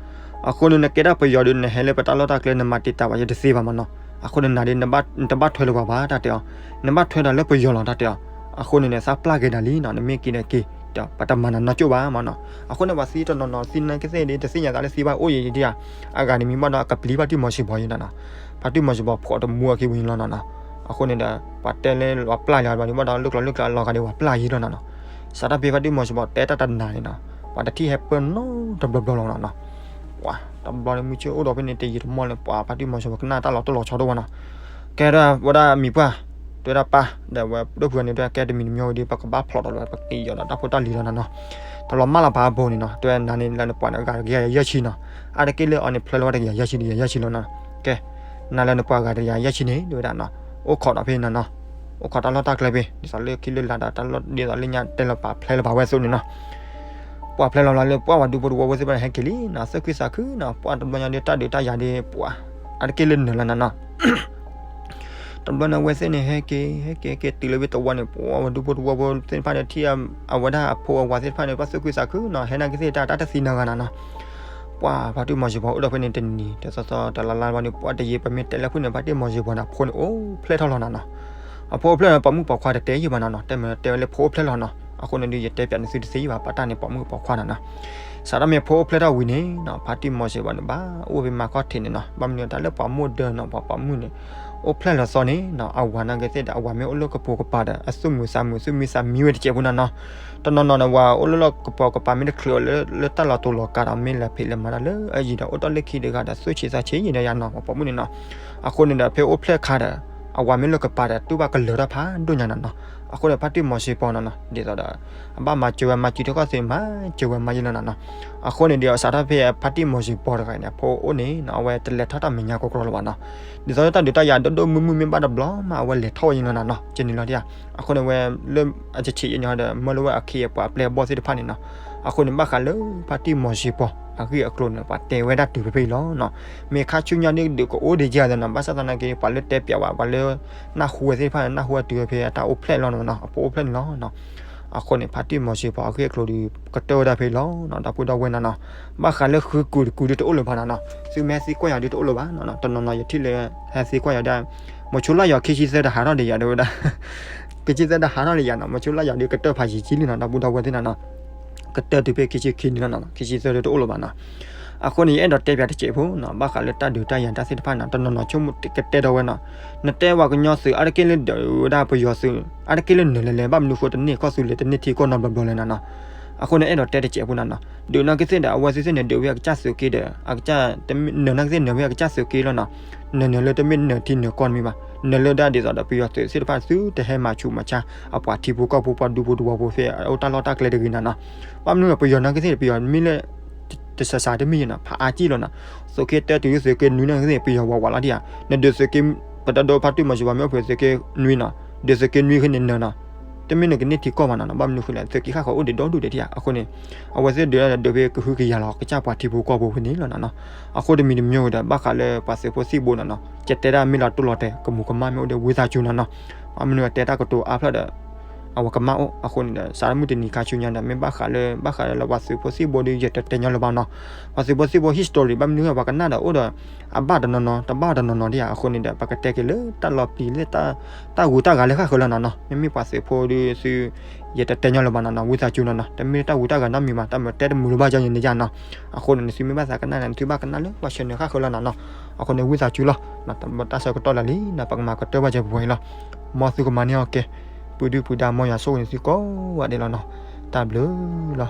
အဃိန့ၣ် နကဲဒၣ်ပယီၤဒီး နဟဲလၢပတၢ်လီၢ်တၢ်ကျဲ နမၤတံာ်တာ်ဘၣ်ယတသ့ဘၣ်မနီၤ. အဃိန့ၣ် နၤဒ် နတဘၣ်ထွဲလၢၤပှၤဘၣ် တၢ်တဲအီၤ, နဘၣ်ထွဲဒၣ်လၢပယီၤလီၤ တၢ်တဲအီၤ. အဃိန့ၣ်န့ၣ် သးပျၢ်က့ၤဒၣ်လံနီၤ, နမ့ၢ်က့ၤဒီးက့ၤ, ဒီးပတမၤနၤနီၢ်ကၠိၣ်ဘၣ်မနီၤ. အဃိန့ၣ် ပှၤသံတနီၤနီၤ သံနာ်က့သ့ၣ်ဒ် တသ့ၣ်ညါသးလၢသံဘၣ်အိၣ်ယံၤဒ်ဧါ, အဂၤန့ၣ်မ့ၢ်ဘၣ်ဒီးအကပျံၤဖါတံၢ်မီၤစံၤပီၤယံၤနီၤနီၤ. ဖါတံၢ်မီၤစံၤပီၤဖှီၣ်တမူအခံဝံၤလီၤနီၤနီၤ. အဃိန့ၣ်ဒီး ပှၤတဲလၢပှၤပျၢ်လံဘၣ်န့ၣ် ဘၣ်ဒီးလၢကျိၤလၢကျဲအလီၤဂာ်ဒီးပှၤပျၢ်ယံၤလီၤနီၤနီၤ. စးထီၣ်ဖဲဖါတံၢ်မီၤစံၤပီၤတဲတၢ်တနၤန့ၣ်နီၤ, ပှၤတထံၣ်ဟဲပၢၢ်နီတဘျီဘျီလီၤနီၤနီၤ. ပှၤတဘျီန့ၣ် မုၢ်ဆ့ၣ်အိၣ်ဒီးဖဲန့ၣ် တယံာ်တမီၢ်လၢ ပှၤဖါတံၢ်မီၤစံၤပီၤကနၣ်တၢ်လီၤတိၢ်လီၤဆီတအိၣ်ဘၣ်နီၤ. ကဲဒီးဝဲဒၣ်မံၤပှၢ်, တဲဝဲဒၣ်ပၢ်, ဒီးဝဲဒိၣ်ဖုဂၤန့ၣ် တဲကဲတမံၤတမံၤဝံၤဒီး ပကဘၣ်ဖျိးဒီးလၢ ပက့ၤယီၤဒီးတၢ်ဖိတၢ်လံၤလီၤနီၤနီၤ. တဘျီမၢလီၤပာ်အဘိန့ၣ်နီၤ, တဲဝဲနၤန့ၣ်လၢနပှၤန့ၣ် အဂၤတကယၤယဲၢ်ဆံနီၤ. အါတက့ၢ်လၢအီၤန့ၣ် ဖျဲလီၤဝဲတကယၤယဲၢ်ဆံ တကယၤယဲၢ်ဆံလီၤနီၤ. ကဲ, နၤလၢနပှၤအဂၤတကယၤယဲၢ်ဆံန့ၣ် တဲဝဲဒၣ်နီၤ, အိၣ်ခိးဒီးဖဲနီၤနီၤ, အိၣ်ခိးတၢ်လီၢ်တၢ်ကျဲဖဲ ဒ်သိးလၢခံလၢလာ်ဒီးတၢ်လီၢ်ဒ်သိးလၢညါတဲလီၤပာ်ဖျဲလီၤပာ်ဝဲအသိးန့ၣ်နီၤ. ပှၤဖျဲလီၤလီၤလၢပှၤဝၤဒူဖိတဝီဖိသ့ၣ်တဖၣ်န့ၣ် ဟဲက့ၤလံနီၤ, သ့ၣ်ခုသးခုနီၤ, ပှၤတဘျီညါဒီးတၢ်ဒုးတၢ်ယၤဒီး ပှၤအါတက့ၢ်လၢနၢၤလီၤနီၤနီၤ. တဘျီန့ၣ် အဝဲသ့ၣ်န့ၣ် ဟဲက့ၤ ဟဲက့ၤ ဟဲက့ၤတုၤလၢဖဲတဝီန့ၣ် ပှၤဝၤဒူဖိတဝီဖိသ့ၣ်တဖၣ်န့ၣ် ထံၣ်အဝဲဒၣ်အဖိအဝၤသ့ၣ်တဖၣ်န့ၣ် ဘၣ်သ့ၣ်ခုသးခုနီၤ, ဟဲနာ်က့သ့ၣ်တၢ် တၢ်တသံနၢၤဂၤနီၤနီၤ. ပှၤဖါတံၢ်မီၤစံၤပီၤအိၣ်ဒီးဖဲန့ၣ်တနံၤ တသီသီတလါလါဘၣ်န့ၣ် ပှၤတယံာ်ပမ့ၢ်တဲလၢဖုၣ်န့ၣ် ဖါတံၢ်မီၤစံၤပီၤန့ၣ် အဖိန့ၣ်အိၣ်ဖျဲၣ်ထီၣ်လီၤနီၤနီၤ. အဖိအိၣ်ဖျဲၣ်န့ၣ် ပိာ်မုၣ်ပိာ်ခွါတတဲယံာ်ဘၣ်နီၤနီၤ, တဲမ့ၢ်တဲဝဲလၢဖိအိၣ်ဖျဲၣ်လီၤနီၤ. အဃိန့ၣ်ဒီး ယတဲပၠးန့ၢ်သုတသ့ယံာ်ဘၣ် ပှၤတၢ်န့ၣ်ပိာ်မုၣ်ပိာ်ခွါနီၤနီၤ. စးထီၣ်မ့ၢ်ဖိအိၣ်ဖျဲၣ်ထီၣ်ဝံၤန့ၣ်နီၤ ဖါတံၢ်မီၤစံၤပီၤန့ၣ် ဘၣ်အိၣ်ဖဲမၤခီၣ်ထံးန့ၣ်နီၤ, ဘၣ်မနုၤတၢ်လၢပှၤမိၢ်ဒၢနီၤ ပှၤပိာ်မုၣ်န့ၣ် အိၣ်ဖျဲၣ်လီၤသီန့ၣ်နီၤ, အဝၤနာ်က့သ့ၣ်ဒီး အဝၤမ့ၢ်အိၣ်လၢကပိာ်ကပၤဒီး အသူၣ်မုာ်သးမုာ် သူၣ်မံသးမံဝဲတစဲးဖိနီၤနီၤ. တနီၤနီၤန့ၣ် ဝၤအိၣ်လၢလီၢ်ကပိာ်ကပၤ မ့ၢ်တချုးအီၤလၢ လၢတၢ်လီၤတူာ်လီၤကာ်ဒီး မ့ၢ်လဲၤဖံးလဲၤမၤတၢ်လၢအယံၤဒီး အိၣ်တ့ၢ်လၢခံတဂၤဒီး သူၣ်ဆံးသးဆံးယံၤဒီးယၤနီၤ ပှၤပိာ်မုၣ်န့ၣ်နီၤ. အဃိန့ၣ်ဒီး ဖဲအိၣ်ဖျဲၣ်ခါဒီး အဝၤမ့ၢ်လၢကပၤဒီး တူၢ်ဘၣ်ကလၢၤတၢ်ဖးဒိၣ်ညါနီၤနီၤ. အဃိန့ၣ် ဖါတံၢ်မီၤစံၤပီၤနီၤနီၤ ဒ်သိးဒီး အဘၣ်မၤစၢၤဝဲမၤစၢၤထီၣ်ကီၢ်သ့ၣ် မၤစၢၤဝဲမၤယံၤလီၤနီၤနီၤ. အဃိန့ၣ်ဒီး စးထီၣ်ဖဲဖါတံၢ်မီၤစံၤပီၤတဂၤန့ၣ် အဖိအိၣ်န့ၣ်နီၤ အဝဲတလဲၤထီၣ်တၢ်မဲာ်ညါကီကီလၢၤဘၣ်နီၤ. ဒ်သိးလၢတၢ်ဒုးတၢ်ယၤဒိၣ်ဒိၣ်မုၢ်မုၢ်မ့ၢ်ဘၣ်တဘျီမး အဝဲလဲၤထီၣ်ဝဲယံၤလီၤနီၤနီၤ ကဲန့ၣ်လီၤဒ်ဧါ. အဃိန့ၣ်ဝဲ လၢအဆံးဆံးယံၤန့ၣ်ဒီး မၢလၢဝဲအခ့အပှၤအပျဲၢ်အဘီၣ်သ့ၣ်တဖၣ်န့ၣ်နီၤ. အဃိန့ၣ် ဘၣ်ဃးလၢဖါတံၢ်မီၤစံၤပီၤ အဂ့ၢ်အကျိၤန့ၣ် ပှၤတဲဝဲဒၣ်တုၤဖဲဖဲအံၤလီၤနီၤ. မ့ၢ်ခါဆူညါဒ်ဒုးကအိၣ်ဒံးယၤဒီးနီၤ ဘၣ်ဆၣ်သနာ်က့ ပှၤလၢတဲပၠးဝဲ ပှၤလၢနၢ်ဟူဝဲသ့ၣ်တဖၣ်န့ၣ် နၢ်ဟူဝဲတုၤဝဲဖဲအတၢ်အိၣ်ဖျဲၣ်လီၤနီၤနီၤ အဖိအိၣ်ဖျဲၣ်န့ၣ်လီၤနီၤ. အဃိန့ၣ် ဖါတံၢ်မီၤစံၤပီၤအဂ့ၢ်အကျိၤဒီး ကတၢၢ်ဝဲဒၣ်ဖဲအံၤလီၤနီၤ ဒီပုၢ်ဒီဝဲၢ်နီၤနီၤ. ဘၣ်ဃးလၢဃုကူၤတကူၤဒ်တအိၣ်လၢၤဘၣ်နီၤနီၤ. သုမ့ၢ်ဟဲသံကွၢ်ယၤဒ်တအိၣ်လၢၤဘၣ်နီၤနီၤ. တနီၤနီၤယထံၣ်လၢ ဟဲသံကွၢ်ယၤဒ် မိၤဆိလၢယီၤ ခံဆံသၢတဟးထီၣ်ဒံးယၤတဲဝဲဒၣ် ခံဆံသၢတဟးထီၣ်ဒံးယၤနီၤ မိၤဆိလၢယီၤဒ်ကတၢၢ်ဖးယံာ်ကံလံနီၤ ဒီပုၢ်ဒီဝဲၢ်သ့ၣ်နီၤနီၤ. ကတၢၢ်တုၤဖဲခံဆံခံန့ၣ်လီၤနီၤ ခံဆံသၢဒ်တအိၣ်လၢၤဘၣ်နီၤ. အဃိန့ၣ် ယအဲၣ်ဒိးတဲပၠးတစဲးဖိနီၤ ဘၣ်ဃးလၢတၢ်ဒုးတၢ်ယၤတၢ်သ့ၣ်တဖၣ်နီၤ တနီၤနီၤဆိကမိၣ်ကတဲဒီးဝဲနီၤ. နတဲပှၤကညီသုး အါတက့ၢ်လၢဒုးဝဲဒၣ်ပယီၤသုး အါတက့ၢ်လၢနၢၤလဲၤလဲၤ ဘၣ်မနုၤဃိတန့ၢ်ကီၢ်သူလ့ၤ တန့ၢ်ထံကီၢ်နီတဘျီဘျီလဲၣ်နီၤနီၤ. အဃိန့ၣ် အဲၣ်ဒိးတဲတစဲးဖိနီၤနီၤ ဒုးနာ်က့သ့ၣ်ဒီး အဝဲသ့ၣ်သ့ၣ်န့ၣ် ဒုးဝဲအကစၢ်သုးက့ဒီး အကစၢ် နၢၤနာ်က့သ့ၣ်နၢၤဝဲအကစၢ်သုးက့လီၤနီၤ. နၢၤနၢၤလၢတမ့ၢ်နၢၤထံနၢၤကီၢ်တမ့ၢ်ဘၣ် နၢၤလၢဒၣ်ဒ်သိးဒီးပယီၤသုးသ့ၣ်တဖၣ်သုတဟဲမၤဆူးမၤဆါ အပှၤထံဖိကီၢ်ဖိ ပှၤဒူဖိတဝီဖိဖဲ အိၣ်တၢ်လီၢ်တၢ်ကျဲတဂ့ၤနီၤနီၤ. ဘၣ်မနုၤပယီၤနာ်က့သ့ၣ် ပယီၤမ့ၢ်လၢ တစးစးတမ့ၢ်နီၤ ဖးအါကံၢ်လီၤနီၤ. သုးက့တၢတုၤသုးက့နွံနာ်က့သ့ၣ် ပယီၤဝးဝးလီၤဒံးဧါ. နဒုးသုးက့ ပတဒိဖါတံၢ်မီၤစံၤပီၤ မ့ၢ်အိၣ်ဖဲသုးက့နွံနီၤ ဒုးသုးက့နွံဃ့န့ၣ်နၢၤနီၤ တမ့ၢ်နကန့ၢ်ထံကီၢ်ဘၣ်နီၤနီၤ. ဘၣ်မနုၤဃိလဲၣ် သုးက့ဃၣ်ဃၢၤအိၣ်ဒံးဒီဒူၣ်ဒံးဒံးဧါ. အဃိန့ၣ် အဝဲသ့ၣ်ဒုးဒၣ်ဒုးဖဲကဟုကယာ်လီၤ ကစၢ်ပှၤထံဖိကီၢ်ဖိဖဲန့ၣ်လီၤနီၤနီၤ. အဃိတမံၤတမံၤဝဲဒီး ဘၣ်ဃးလၢပှၤသုးဖိသံၣ်ဘိနီၤနီၤ ကတဲဒၣ်မ့ၢ်လီၤတိၢ်လီၤတဲာ် ကမူးကမၣ်မ့ၢ်အိၣ်ဒီးဝံသးစူၤနီၤနီၤ. ဘၣ်မနုၤအတဲတၢ်ကတိၤအါဖျၢၣ်ဒီး အဝဲကမၣ်အိၣ် အဃိန့ၣ်ဒီး စးထီၣ်မုၢ်တနံၤခါဆူညါဒီး မ့ၢ်ဘၣ်ဃးလၢ ဘၣ်ဃးလၢပှၤသုးဖိသံၣ်ဘိဒီး ယတတဲညီလၢၤဘၣ်နီၤ. ပှၤသုးဖိသံၣ်ဘိ history ဘၣ်မနုၤပှၤကနၣ်ဒီးအိၣ်ဒီး အဘၣ်တနီၤနီၤ တဘၣ်တနီၤနီၤဒံးဧါ. အဃိန့ၣ်ဒီး ပကတဲက့ၤလၢတၢ်လီၤပျံၤလၢ တၢ်ဂုၤတၢ်ဂၤလၢဃၣ်ဃၢၤလီၤနီၤနီၤ. မ့မ့ၢ်ပှၤသုးဖိဒီးသု ယတတဲညီလၢၤဘၣ်နီၤနီၤ ဝံသးစူၤနီၤနီၤ. တမ့ၢ်တၢ်ဂုၤတၢ်ဂၤနီတမံၤဘၣ် တၢ်မၤတဲတမုာ်လၢၤဘၣ်ယၤန့ၣ်ယၤနီၤ. အဃိန့ၣ် နသုမ့ၢ်ဘၣ်သးကနၣ်န့ၣ် နသုဘၣ်ကနၣ်လၢပှၤဆှၢန့ၢ်ဃၣ်ဃၢၤလီၤနီၤနီၤ. အဃိန့ၣ် ဝံသးစူၤလီၤ. တၢ်ဆၢကတီၢ်လၢာ်လံနီၤ ပကမၤကတၢၢ်ဘၣ်စဲပဝဲအံၤလီၤ. မ်သုကမၤန့ၢ်အီၤကဲ ပုၢ်ဒုၣ်ပုၢ်ဒါ မ်ယွၤဆိၣ်ဂ့ၤန့ၢ်သုကိးဂၤဒဲးလီၤနီၤ. တၢ်ဘျုးလီၤ.